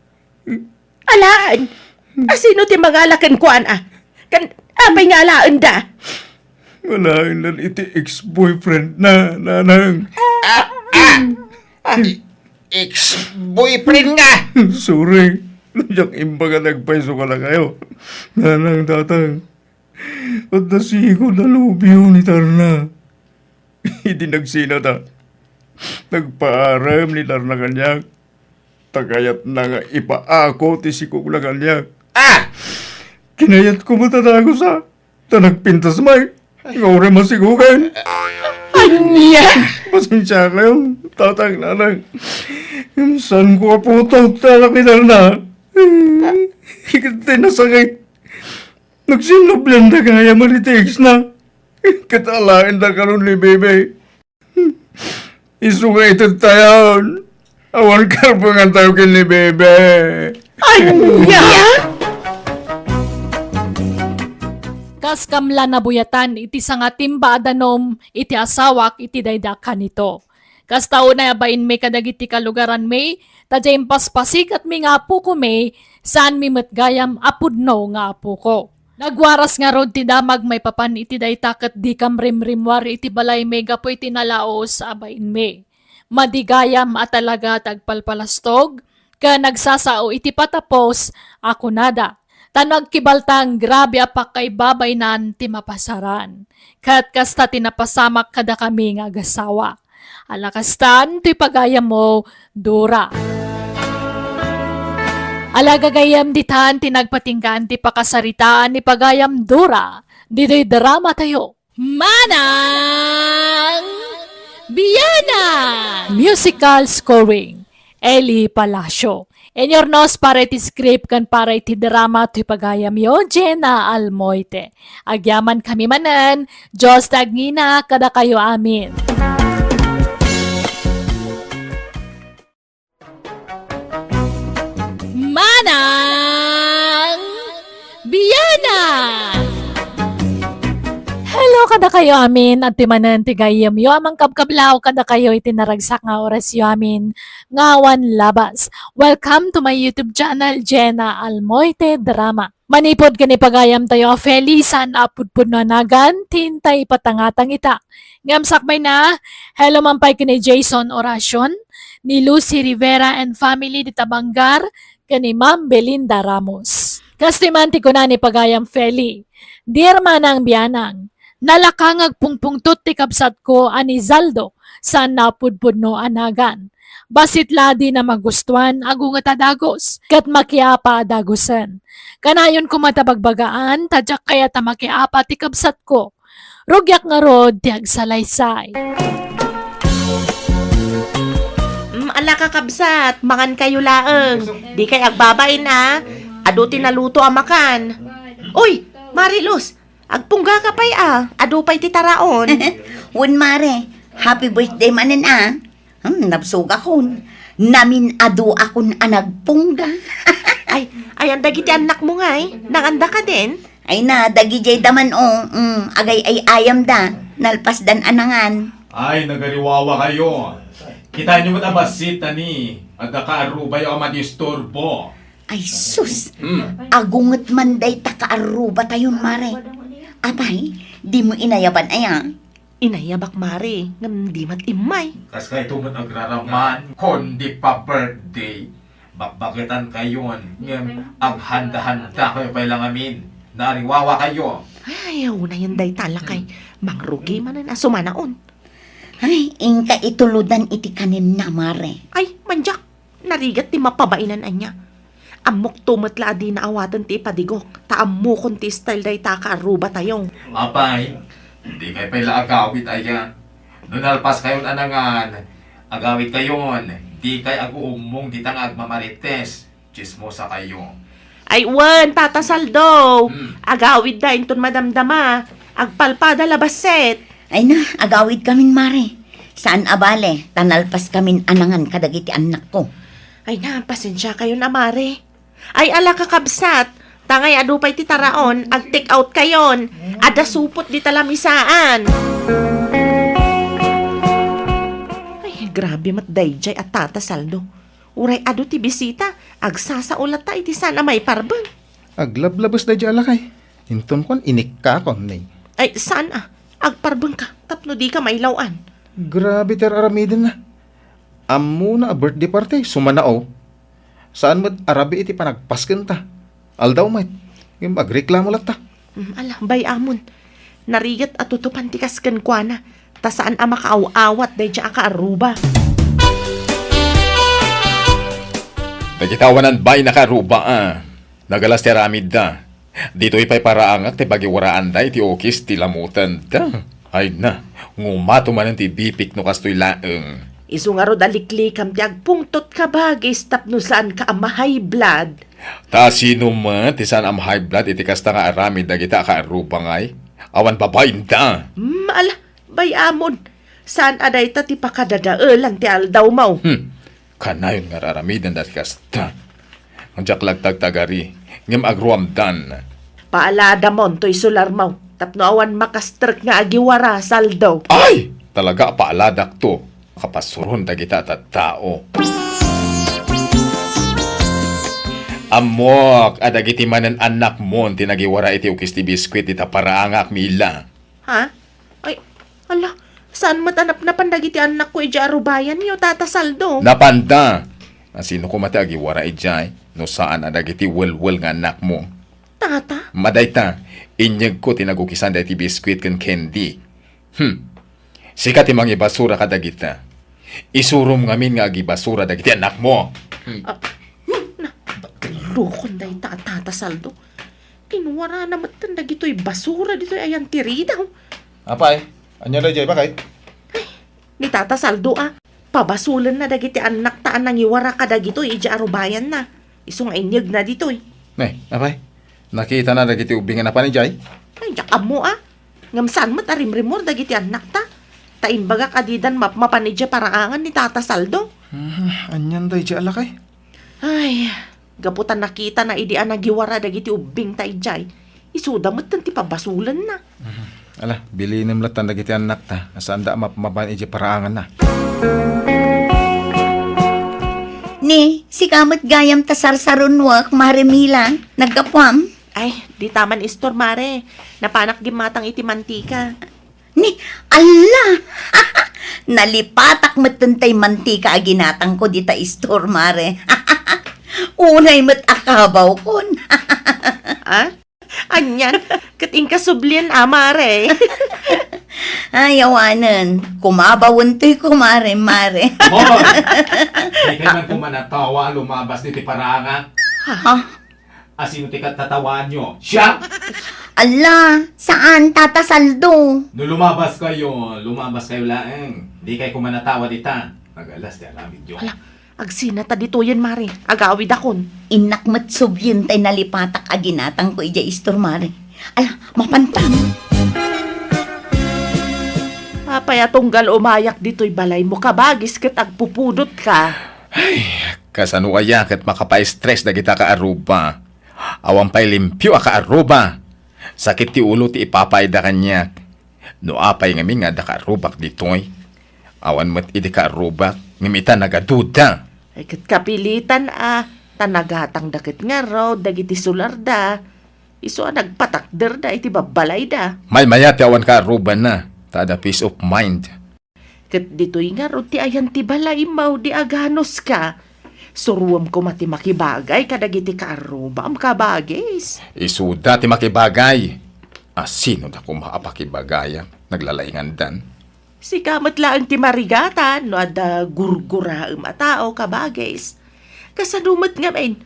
alaen? Asino ti mangala kenkuana? Kan, apay nga alaenda? Alaen iti ex-boyfriend na, Nanang. Ah, ah! Ah, ex-boyfriend nga! Sorry. Diak imbag a nagpayso kadakayo. Nanang, Tatang. Adda sigud a lubyo ni Tarna. Idi nagsinata, nagpaarem ni Tarna kaniak. Ta kayatna nga ipaako ti sikog na kaniak. Ah! Kinayatko met a dagusa, ta nagpintas met. Nga uray masigogen. Ania? Pasensiakayo, Tatang, Nanang. Saanko a putot ti anak ni Tarna. Ket ti nasakit, nagsinnublianda gayam iti ex na. Ket alaenda kano ni Bebe. Isu nga ited tayon. Awan karbengan tayo ken ni Bebe. Ania? Kaskam la nabuyatan iti sangatimba a danum iti asawak iti daydi a kanito. Kasta unay a bainmi kadagiti kalugaranmi, ta diay impaspasikatmi nga apokomi, saanmi met gayam a pudno nga apoko. Nagwaras ngarud ti damag maipapan iti dayta ket dikam rimrimmuar iti balaymi gapu iti nalaus a bainmi. Madi gayam a talaga ti agpalpalastog ken nagsasao iti patapos a kunada. Ta no agkibaltang, grabe a pakkaibabainan ti mapasaran. Ket kasta ti napasamak kadakami nga agasawa. Ala kastan toy pagayammo, Dora. Ala gagayyem, ditan ti nagpatinggaan ti pakasaritaan ni pagayam Dora, ditoy drama tayo. Manang Biana! Musical scoring, Eli Palacio. Inurnos para iti script ken para iti drama toy pagayamyo, Jenna Almoite. Agyamankami manen, Dios ti agngina kadakayo amin. Manang Biana! Hello, Dakayo amin, adtoy manen ti gayyemyo a mangkabkablaw kadakayo iti naragsak nga orasyo amin nga awan labas. Welcome to my YouTube channel, Jenna Almoite Drama. Manipud ken ipagayamtayo a Feli, saan a pudpudno a nagan ti intay ipatangatang ita. Ngem sakbayna, hello man pay ken ni Jason Oracion, ni Lucy Rivera and family dita Bangar, ken ni Ma'am Belinda Ramos. Kastoy man ti kuna ni pagayam Feli, "Dear Manang Bianang, nalaka nga agpungpungtot ti kabsatko a ni Zaldo, saan a pudpudno a nagan. Bassit la a dina magustuan, agunget a dagus, ket makiapa a dagusen. Kanayon koma ta bagbagaan, ta diak kayat a makiapa ti kabsatko. Rugiak ngarud ti agsalaysay." Mm, ala, kakabsat, mangankayo laeng. Dikay agbabain, a. Adu ti naluto a makan. Uy, Mariluz, agpunggaka pay, a. Adu pay ti taraon. Wen, Mare. Happy birthday manen, a. Hmm, nabsogakon. Namin-aduakon a nagpungga. Ay, ayan dagiti annakmo ngay? Nanganda kadin? Ay na, dagidiay da man, o. Mm, agay-ay-ayamda. Nalpasdan a nangan. Ay, nagariwawakayo. Kitaenyo met a bassit, a ni, adda kaarrubayo a madisturbo. Ay, sus! Hmm. Agunget man dayta kaarrubatayon, Mare. Apay, dimo inayaban aya? Inayabak, Mare, ngem di met immay. Kas kayto met agraraman, kundi pa-birthday, bakbaketankayon, ngem aghandahanda kayo pay la ngamin. Naariwawakayo. Ay, unayen dayta lakay. Mangrugi manen a sumanaon. Ay, inka itulodan iti kanenna, Mare. Ay, mandiak. Narigat ti mapabainan ania. Ammokto met la a dina awaten ti ipadigok, ta ammokon ti style dayta a kaarrubatayo. Apay, dikay pay la agawid aya. No nalpaskayon a nangan, agawidkayon, dikay aguummong dita nga agmamarites, tsismosakayo. Ay wen, Tata Saldo, hmm, agawidda inton madamdama, agpalpada la bassit. Ay na, agawidkamin, Mare. Saan a bale, ta nalpaskamin a nangan kadagiti annakko. Ay na, pasensiakayon a, Mare. Ay, ala, kakabsat, ta ngay adu pay ti taraon, ag-take out kayon. Adda supot dita lamisaan. Ay, grabe met daydiay a Tata Saldo. Uray adu ti bisita, agsasao latta iti saan a maiparbeng. Aglablabes daydiay a lakay. Inton kuan, inikkakon, ne. Ay, saan a? Agparbengka, tapno dika mailaw-an. Grabe ti ar-aramidenna. Ammona a birthday party, sumanao. Saan met a rabii iti panagpaskenta. Aldaw met. Ngem agreklamo latta. Mm, ala, bay-amon. Narigat a tutupan ti kas kenkuana, ta saan a makaaw-awat daydiay a kaarruba. Dagiti awanan bay a kaarruba, a. Nagalas ti aramidda. Ditoy pay paraangak ti pagiwaraanda iti ukis ti lamutenda. Ay na, ngumato manen ti bipik no kastoy laeng. Isu ngarud a liklikam ti agpungtot, kabagis, tapno saanka a ma-high blood. Ta sino met ti saan a ma-high blood iti kasta nga aramid dagita a kaarruba ngay? Awan babainda. Hmm, ala, bay-amon. Saan a dayta ti pakadadaelan ti aldawmo? Hmm. Kanayon nga ar-aramiden dati kasta. Diak lagtagtagari, ngem agruamdan. Paaladamon toy solarmo, tapno awan makastrek nga agiwara, Saldo. Ay! Talaga a paaladakto. Kapasuron dagita a tattao. Ammok a dagiti manen annakmon ti nagiwara iti ukis ti biskuit dita paraangak, Mila. Ha? Ay, ala, saan met a napnapan dagiti annakko idiay arubayanyo, Tata Saldo? Napanda! Asino koma ti agiwara idiay, no saan a dagiti welwel nga annakmo? Tata? Madayta, inyegko ti nagukisan daytoy biskuit ken candy. Hmm. Sika ti mangibasura kadagita. Isurom ngamin nga agibasura dagiti annakmo. Hmm. Ah, hmm, na, lukon dayta a Tata Saldo. Inwarana metten dagitoy basura ditoy ayan ti ridaw. Apay, ania daydiay, bakay? Ay, ni Tata Saldo a, pabasolenna dagiti annakta a nangiwara kadagitoy idiay arubayanna. Isu nga inyegna ditoy. Ne, apay, nakitana dagiti ubbing a napan idiay? Ay, diak ammo a. Ngem saan met a rimrimor dagiti annakta. Ta imbagak a didan mapmapan idiay paraangan ni Tata Saldo. Hmm, anian daydiay a lakay? Ay, gapu ta nakitana idi a nagiwara dagiti ubbingta idiay, isuda metten ti pabasolenna. Mhm. Ala, bilinem latta dagiti annakta, a saanda a mapmaban idiay paraanganna. Ni, sika met gayam ta sarsarunwek, Mare Mila. Naggapuam? Ay, dita man istor, Mare. Napanak gimmatang iti mantika. Ni, alla! Nalipatak metten tay mantika a ginatangko dita istor, Mare. Unay met a kabawkon. Ah? Anian? Ket inka sublien, a, Mare? Ay, awanen. Kumabawen toy, kumare, Mare. Hoy! Dikay man koma natawa a lumabas diti paraangan. Ha? Asino ti kattatawaanyo? Siak? Alla, saan, Tata Saldo? No lumabaskayo, lumabaskayo laeng. Dikay koma natawa dita. Nagalas ti aramidyo. Ala, agsina ta ditoyen, Mare. Agawidakon. Innak met sublien tay nalipatak a ginatangko idiay istor, Mare. Ala, mapantam. Apay a tunggal umayak ditoy balaymo, kabagis, ket agpupudotka? Ay, kasano aya ket makapaestres dagita kaarruba? Awan pay limpio a kaarruba. Sakit ti ulo ti ipapaayda kaniak. No apay ngamin nga adda kaarrubak ditoy? Awan met idi kaarrubak, ngem ita nagaduda. Ay, ket kapilitan a, ta nagatangda ket ngarud dagiti solarda. Isu a nagpatakderda iti babbalayda. Maymaya ti awan kaarrubanna, ta adda peace of mind. Ket ditoy ngarud ti ayan ti balaymo idi aganuska. Suroem koma ti makibagay kadagiti kaarrubam, kabagis. Isuda ti makibagay. Asinoda koma a pakibagayak? Naglalaingandan. Sika met laeng ti marigatan no adda gurguraem a tao, kabagis. Kasano met ngamin?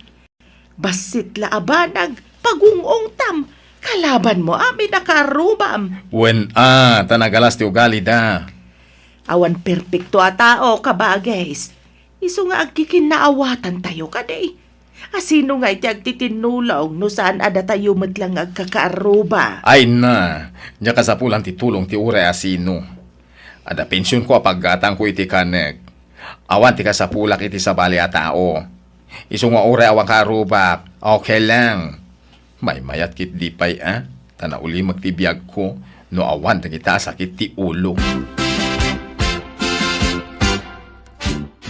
Bassit la a banag, pagung-ungtam, kalabanmo amin a kaarrubam. Wen a, ta nagalas ti ugalida. Awan perpekto a tao, kabagis. Isu nga agkikinnaawatantayo kadi. Asino nga iti agtitinnulong no saan a datayo met la nga agkakaarruba? Ay na, diak kasapulan ti tulong ti uray asino. Adda pensionko a paggatangko iti kanek. Awan ti kasapulak iti sabali a tao. Isu nga uray awan kaarrubak, okay lang. Maymayat ketdi pay a, ta naulimek ti biagko no awan dagita a sakit ti ulo.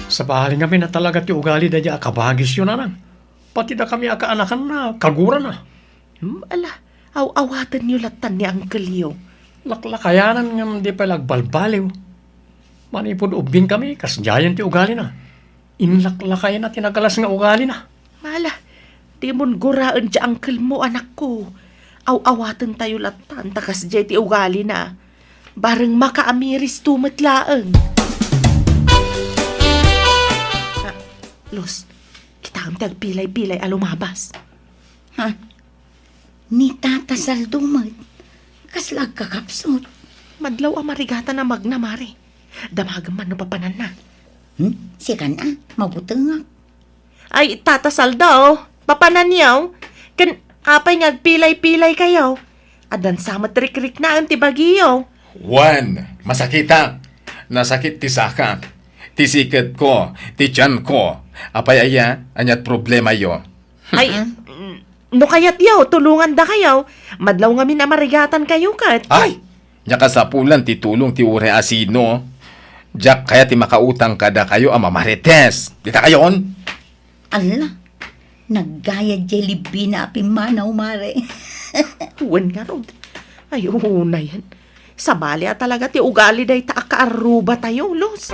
Sabali ngamin a talaga ti ugali daydiay a kabagisyo, nanang. Pati dakami a kaanakanna, kagurana. Hmm, ala, aw-awatenyo lattan ni angkelyo. Laklakayanan ngem di pay la agbalbaliw. Manipud ubbingkami, kasdiayen ti ugalina. Inlaklakayna ti nagalas nga ugalina. Mala, dimon guraen ti angkelmo, anakko. Aw-awatentayo lattan ta kasdiay ti ugalina. Bareng makaamiristo met laeng. Ah, Luz, kitaem ti agpilay-pilay a lumabas. Ha? Ni Tata Saldo met, kasla agkakapsut. Madlaw a marigatan a magna, Mare. Damagem man no papananna. Hmm? Sikan a, mabutengak. Ay, Tata Saldo, papananyo? Ken apay nga agpilay-pilaykayo? Addan sa met rikriknaen ti bagiyo. Wen, masakitak. Nasakit ti sakak, ti siketko, ti tianko. Apay aya, aniat problemayo? Ay, Mm-mm. Mm, no kayatyo, tulongandakayo. Madlaw ngamin a marigatankayo ket. Ay! Diak kasapulan ti tulong ti uray asino. Diak kayat ti makautang kadakayo a mamarites. Dita kayon? Ala, naggayad diay libbina a pimmanaw, Mare. Wen ngarud. Ay, unayen. Sabali a talaga ti ugali dayta a kaarrubatayo, Luz.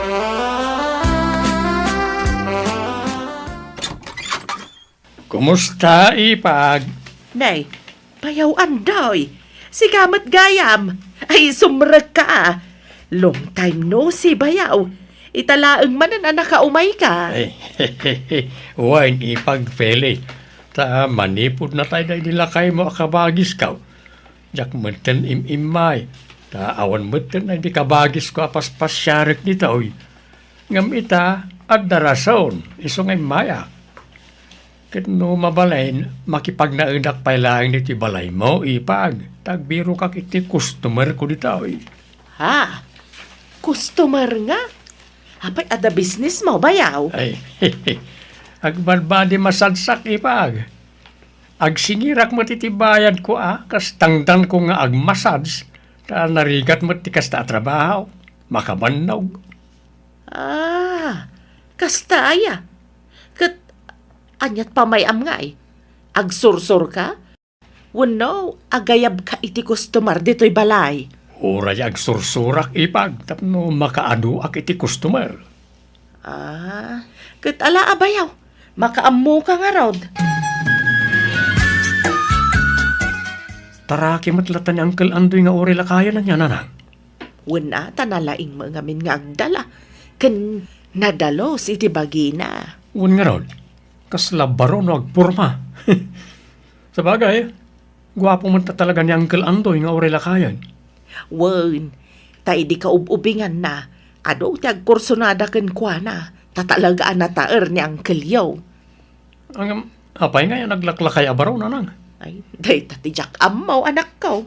Kumusta, Ipag? Nay, bayaw, Andoy. Sika met gayam. Ay, sumrekka a. Long time no see, bayaw. Ita laeng manen a nakaumayka. Ay, wen, Ipag Feli. Ta manipud natay daydi lakaymo a kabagisko. Diak metten im-immay. Ta awan metten daydi kabagisko a paspasiarek ditoy. Ngem ita, adda rason, isu nga immayak. Ket no mabalin, makipagnaedak pay laeng ditoy balaymo, Ipag, ta agbirokak iti customerko ditoy. Ha? Customer nga? Apay, adda businessmo, bayaw? Ay, agbadbadi masadsak, Ipag. Agsingirak met iti bayadko a, kas tangdanko nga agmassage, Ta narigat met ti kasta a trabaho, makabannog. Ah, kasta aya. Ket aniat pamay-amnay? Agsursurka? Wenno agayabka iti customer ditoy balay? Uray agsursurak, ipag, tapno makaaduak iti customer. Ah, ket ala a bayaw, makaammoka ngarud. Taraki met latta ni Uncle Andoy nga uray lakayen ania, nanang? Wen a, ta nalaing met ngamin nga agdala, ken nadalus iti bagina. Wen ngarud, kasla baro no agporma. Sabagay, guapo met ta talaga ni Uncle Andoy nga uray lakayen. Wen, ta idi kaub-ubinganna, adu ti agkursonada kenkuana, ta talaga a nataer ni Uncle Yo. Ngem, apay ngay a naglaklakay a baro, nanang? Ay, dayta ti diak ammo, anakko.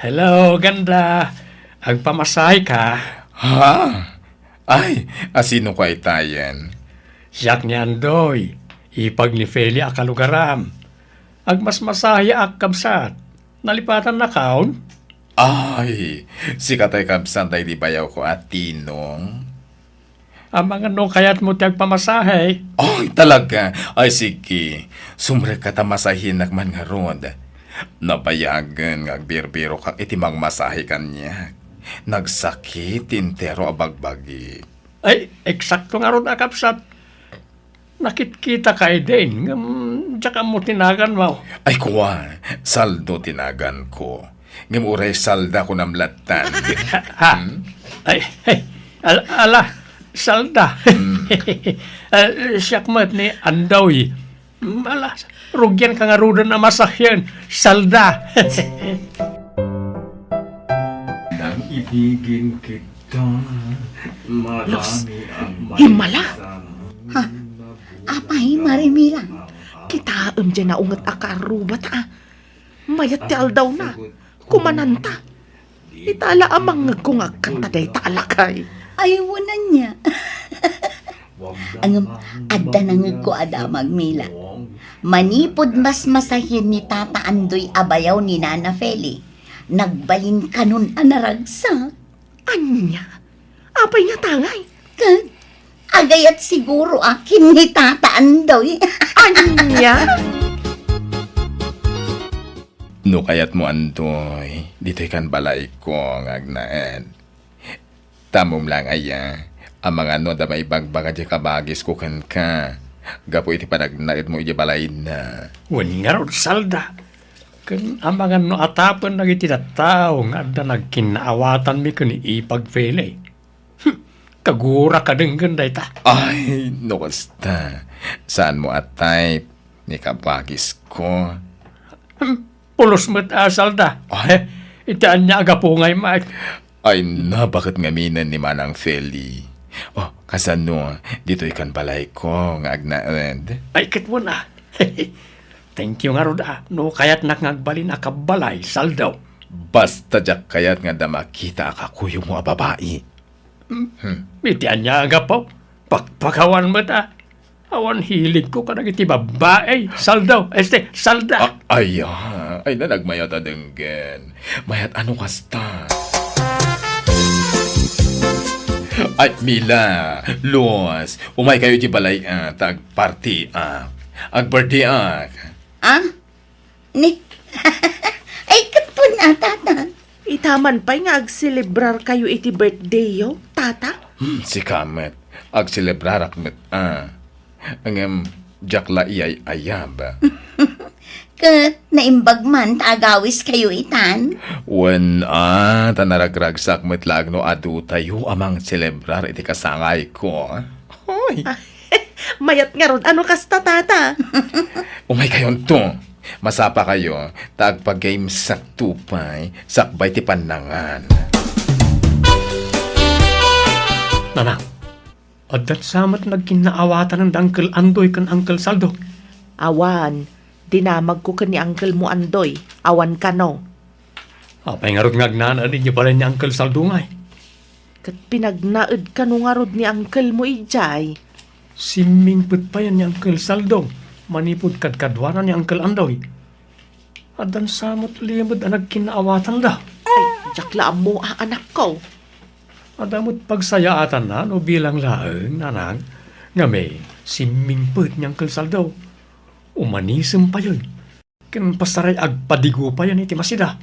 Hello, ganda. Agpamasahe ka? Ha? Ay, asino ka itayen? Siak ni Andoy, ipag ni Feli a kalugaram. Agmasmasaheak, kabsat. Nalipatannakon? Ay, sika tay kabsat daydi bayawko a Tinong. Amangan no kayatmo ti agpamasahe? Ay, talaga? Ay, sige. Sumrekka ta masahenak man ngarud. Nabayagen nga agbirbirokak iti mangmasahe kaniak. Nagsakit ti entero a bagbagik. Ay, eksakto ngarud a kabsat. Nakitkitaka idin, ngem diak ammo ti naganmo. Ay, kua, Saldo ti naganko. Ngem uray Salda kunam lattan. Ha? Hmm? Ay, ay, al-, ala, Salda. Hmm. Ah, siak met ni Andoy. Hmm, ala, rugianka ngaruden a masahen, Salda. Nang ibigin kita, Los, marami ang himmala. Ha? Apay, Marimila, kitaem diay naunget a karruba ta, a. Mayat ti aldawna. Kumananta. Ita la a mangngegko nga agkanta dayta a lakay. Ay, wen ania. Ngem, adda nangngegko a damag, Mila. Manipud masmasahen ni Tata Andoy a bayaw ni Nana Feli, nagbalinkanon a naragsak. Ania? Apay nga tangay? Ket agayat siguro a ken ni Tata Andoy. Ania? No kayatmo, Andoy, ditoy kan balayko nga agnaed. Tamom lang aya, amangan no adda maibagbaga diay kabagisko kenka gapu iti panagnaedmo idiay balayna. Wen ngarud, Salda, ken amangan no atapen dagiti tattao nga adda nagkinnaawatanmi ken ni Ipag Feli. Hmm, kaguraka denggen dayta. Ay, no kasta, saanmo a type ni kabagisko. Hmm, pulos met a, Salda. Ay. Eh, iti ania a gapu ngay, Mike? Ay, nabaket ngaminen ni Manang Feli. Oh, kasano, ditoy kan balayko nga agnaed? Ay, ket wen a. Thank you ngarud a, no kayatnak nga agbalin a kabbalay, Saldo. Basta diak kayat nga adda makita a kakuyogmo a babai. Hmm. Hmm. Iti ania a gapu? Pakpakawan met a. Awan hiligko kadagiti babbai, Saldo, este, Salda. Ah, ay, ah, ay, na, nagmayat a denggen. Mayat a no kasta. Ay, Mila, Luz, umay kayo iti balay, ah, ta agparty, ah. Ag-birthday, ah. Ah? Ni, ay, ket wen a, Tata. Ita man pay nga agselebrar kayo iti birthday yo, Tata? Hmm, sika met. Agselebrarak met, ah. Ngem, diak la iyay-ayab. Ket naimbag man ta agawis kayo itan? Wen a, ta naragragsak met laeng no adu tayo a mangselebrar iti kasangayko. Hoy! Mayat ngarud a no kasta, Tata. Umay kayonto. Masapa kayo, ta agpagaymsak to pay, sakbay ti pannangan. Nanang, adda sa met nagkinnaawatanen da Uncle Andoy ken Uncle Saldo? Awan, dinamagko ken ni Uncle mo Andoy, awan kano. Apay ngarud nga agnaed idiay balay ni Uncle Saldo ngay? Ket pinagnaed kano ngarud ni Uncle mo idiay? Simmingpet payen ni Uncle Saldo. manipud kadkaduana ni Uncle Andoy. Addan sa met limed a nagkinnaawatanda. Ay, diak la ammo, a, anakko. Adda met pagsayaatanna no bilang laeng, nanang, ngamin, simmingpet ni Uncle Saldo. Umanisem payen. Ken pasaray agpadigo payen iti masida.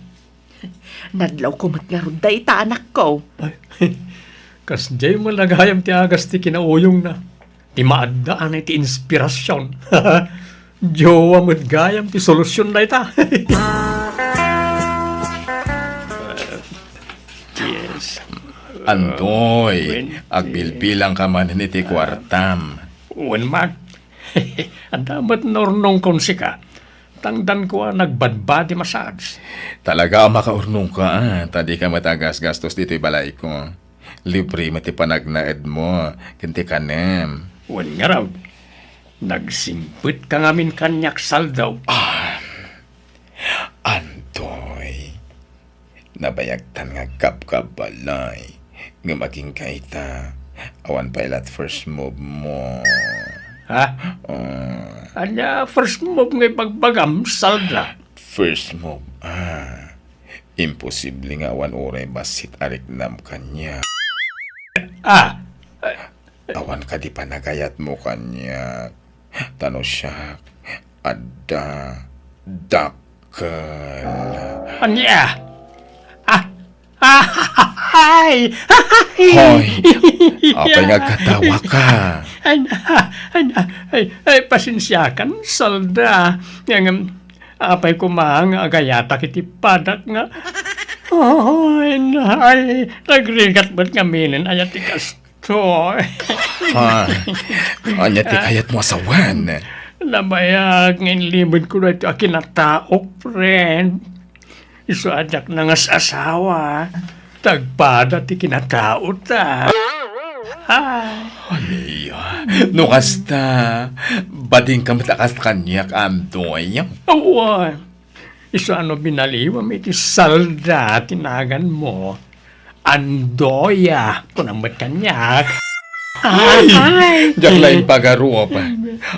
Nadlawko met ngarud dayta, anakko. Ay, kasdiay met gayam ti agas ti kinauyongna. Ti maaddaanna iti inspirasion. Jowa met gayam ti solusion dayta. Yes. Andoy, Wen, agbilbilangka manen iti kuartam. Wen, Mak. Adda met nurnongkon sika. Tangdanko a nagbadbadi massage. Talaga a makaurnongka, a, ta dika met agasgastos ditoy balayko. Libre met ti panagnaedmo ken ti kanem. Wen ngarud, nagsingpetka ngamin kaniak, Saldo. Ah, Andoy, nabayagtan nga agkabkabbalay, ngem agingga ita, awan pay la't first move mo. Ha? Oh. Ania first move nga ibagbagam, Salda? First move, ah. Imposible nga awan uray bassit a riknam kaniak. Ah! Awan kadi panagayatmo kaniak. Ta no siak, adda dakkel. Ania? Ah! Ah! Ay! Hoy! Apay nga agkatawaka? Ay, ay, ay, ay, ay, pasensiakan, Salda. Ngem, apay koma nga agayatak iti padak nga, ay, ay, nagrigat met ngaminen aya ti kas-, Toy. Ha? Ania ti kayatmo a sawen? Nabayag nga inlimed ko daytoy a kinataok, friend. Isu a diak nangas-asawa, ta agpada ti kinataota. Ah. Ay, no kasta, badingka met a kas kaniak, Andoy. Awan. Isu a no binaliwam iti Salda ti naganmo, Andoya, kunam met kaniak. Ay! Ay! Diak la impagarup.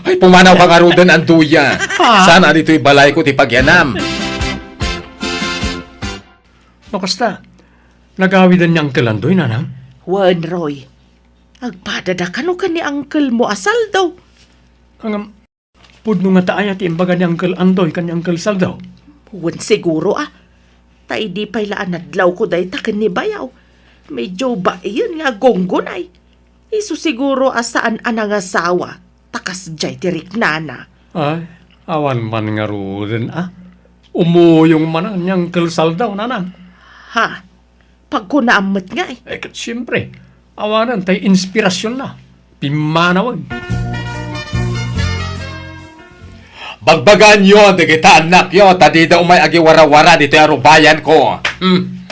Ay, pumanawka ngaruden, Andoya. Ha? Saan a ditoy balayko ti pagyanam? No kasta, nagawiden ni Uncle Andoy, nanang? Wen, Roy. Agpadada kano ken ni uncle mo a Saldo? Ngem, Pudno ngata aya ti imbaga ni Uncle Andoy ken ni Uncle Saldo? Wen siguro a. Ta idi pay la a nadlawko dayta ken ni bayaw, medyo baien nga agunggunay. Isu siguro a saan a nangasawa, ta kasdiay ti riknana. Ay, awan man ngaruden a. Umuyong man ni Uncle Saldo, nanang. Ha? Pagkunaam met ngay. Eh, ket siempre, awanen tay inspirasionna. Pimmanawag. Bagbaganyo dagita annakyo, ta dida umay agiwarawara ditoy arubayanko. Hmm.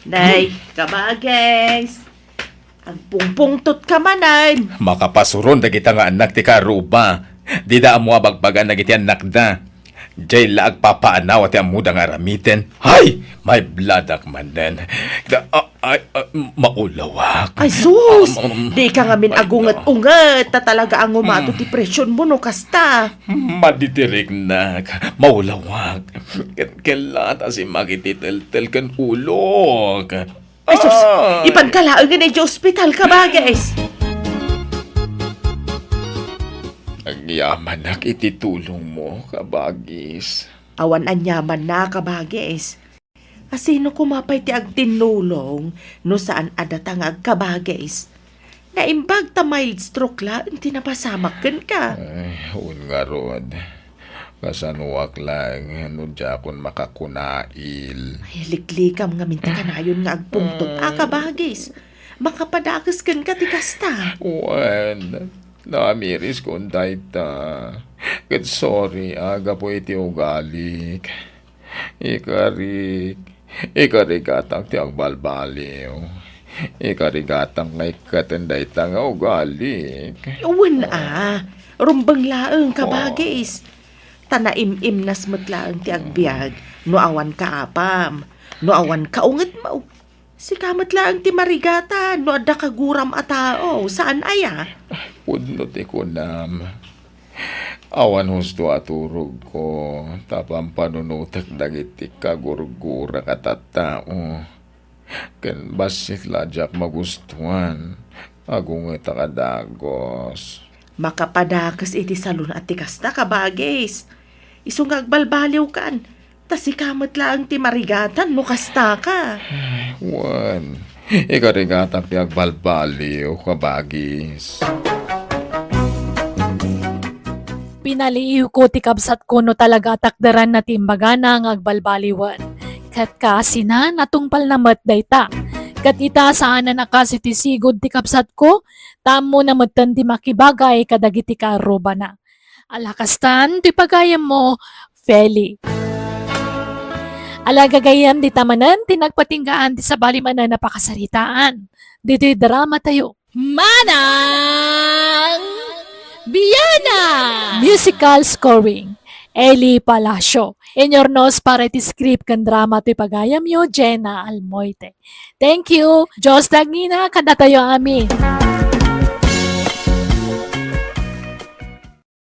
Nay, kabages. Agpungpungtot ka manen. Makapasuron dagita nga annak ti karuba. Dida ammo a bagbagan dagiti annakda. Diay la agpapaanaw ti ammoda nga aramiden. Hay! Maibladak manen. Da, a, ay, a, maulawak. Ay, sus! Am, am, Di ka ngamin ay, agunget-unget, ta talaga a ngumato ti presyon mo no kasta. Madi ti riknak. Maulawak. Ket kella ta simmak iti teltel ken ulok. Ay, sus! Ah! Ipanka laengen idiay ospital, kabages! Agyamanak iti tulongmo, kabages. Awan aniamanna, kabages. Asino koma pay ti agtinnulong no saan a data nga agkabages? Naimbag ta mild stroke laeng ti napasamak kenka. Ay, wen ngarud. Kasanoak laeng no diakon makakunail. Ay, liklikam ngamin ti kanayon nga agpungtot a kabages. Makapadakes kenka ti kasta. Wen, naamiriskon dayta. Ket sorry a gapu iti ugalik. Ikarik, ikarigatak ti agbalbaliw. Ikarigatak nga ikkaten dayta nga ugalik. Wen a, rumbeng laeng, kabagis. Ta naim-imnas met laeng ti agbiag no awan kaapam, no awan kaungetmo. Sika met laeng ti marigatan no adda kaguram a tao, saan aya? Pudno ti kunam. Awan husto a turogko, ta pampanunotek dagiti kagurgurak a tattao. Ken bassit la diak magustuan, agungetak a dagus. Makapadakes iti salun a ti kasta, kabagis. Isu nga agbalbaliwkan, ta sika met laeng ti marigatan no kastaka. Wen, ikarigatak ti agbalbaliw, kabagis. Pinaliiwko ti kabsatko no talaga a takderanna ti imbagana nga agbalbaliwen. Ket kaasinan, natungpalna met dayta. Ket ita, saanen a kas iti sigud ti kabsatko, ta ammona metten ti makibagay kadagiti kaarrubana. Ala kastan ti pagayammo, Feli. Ala gagayyem, dita manen ti nagpatinggaan ti sabali manen a pakasaritaan. Ditoy drama tayo. Manang Biana! Musical scoring, Eli Palacio. Inurnos para iti script ken drama ti pagayamyo, Jenna Almoite. Thank you. Dios dagina kadatayo amin.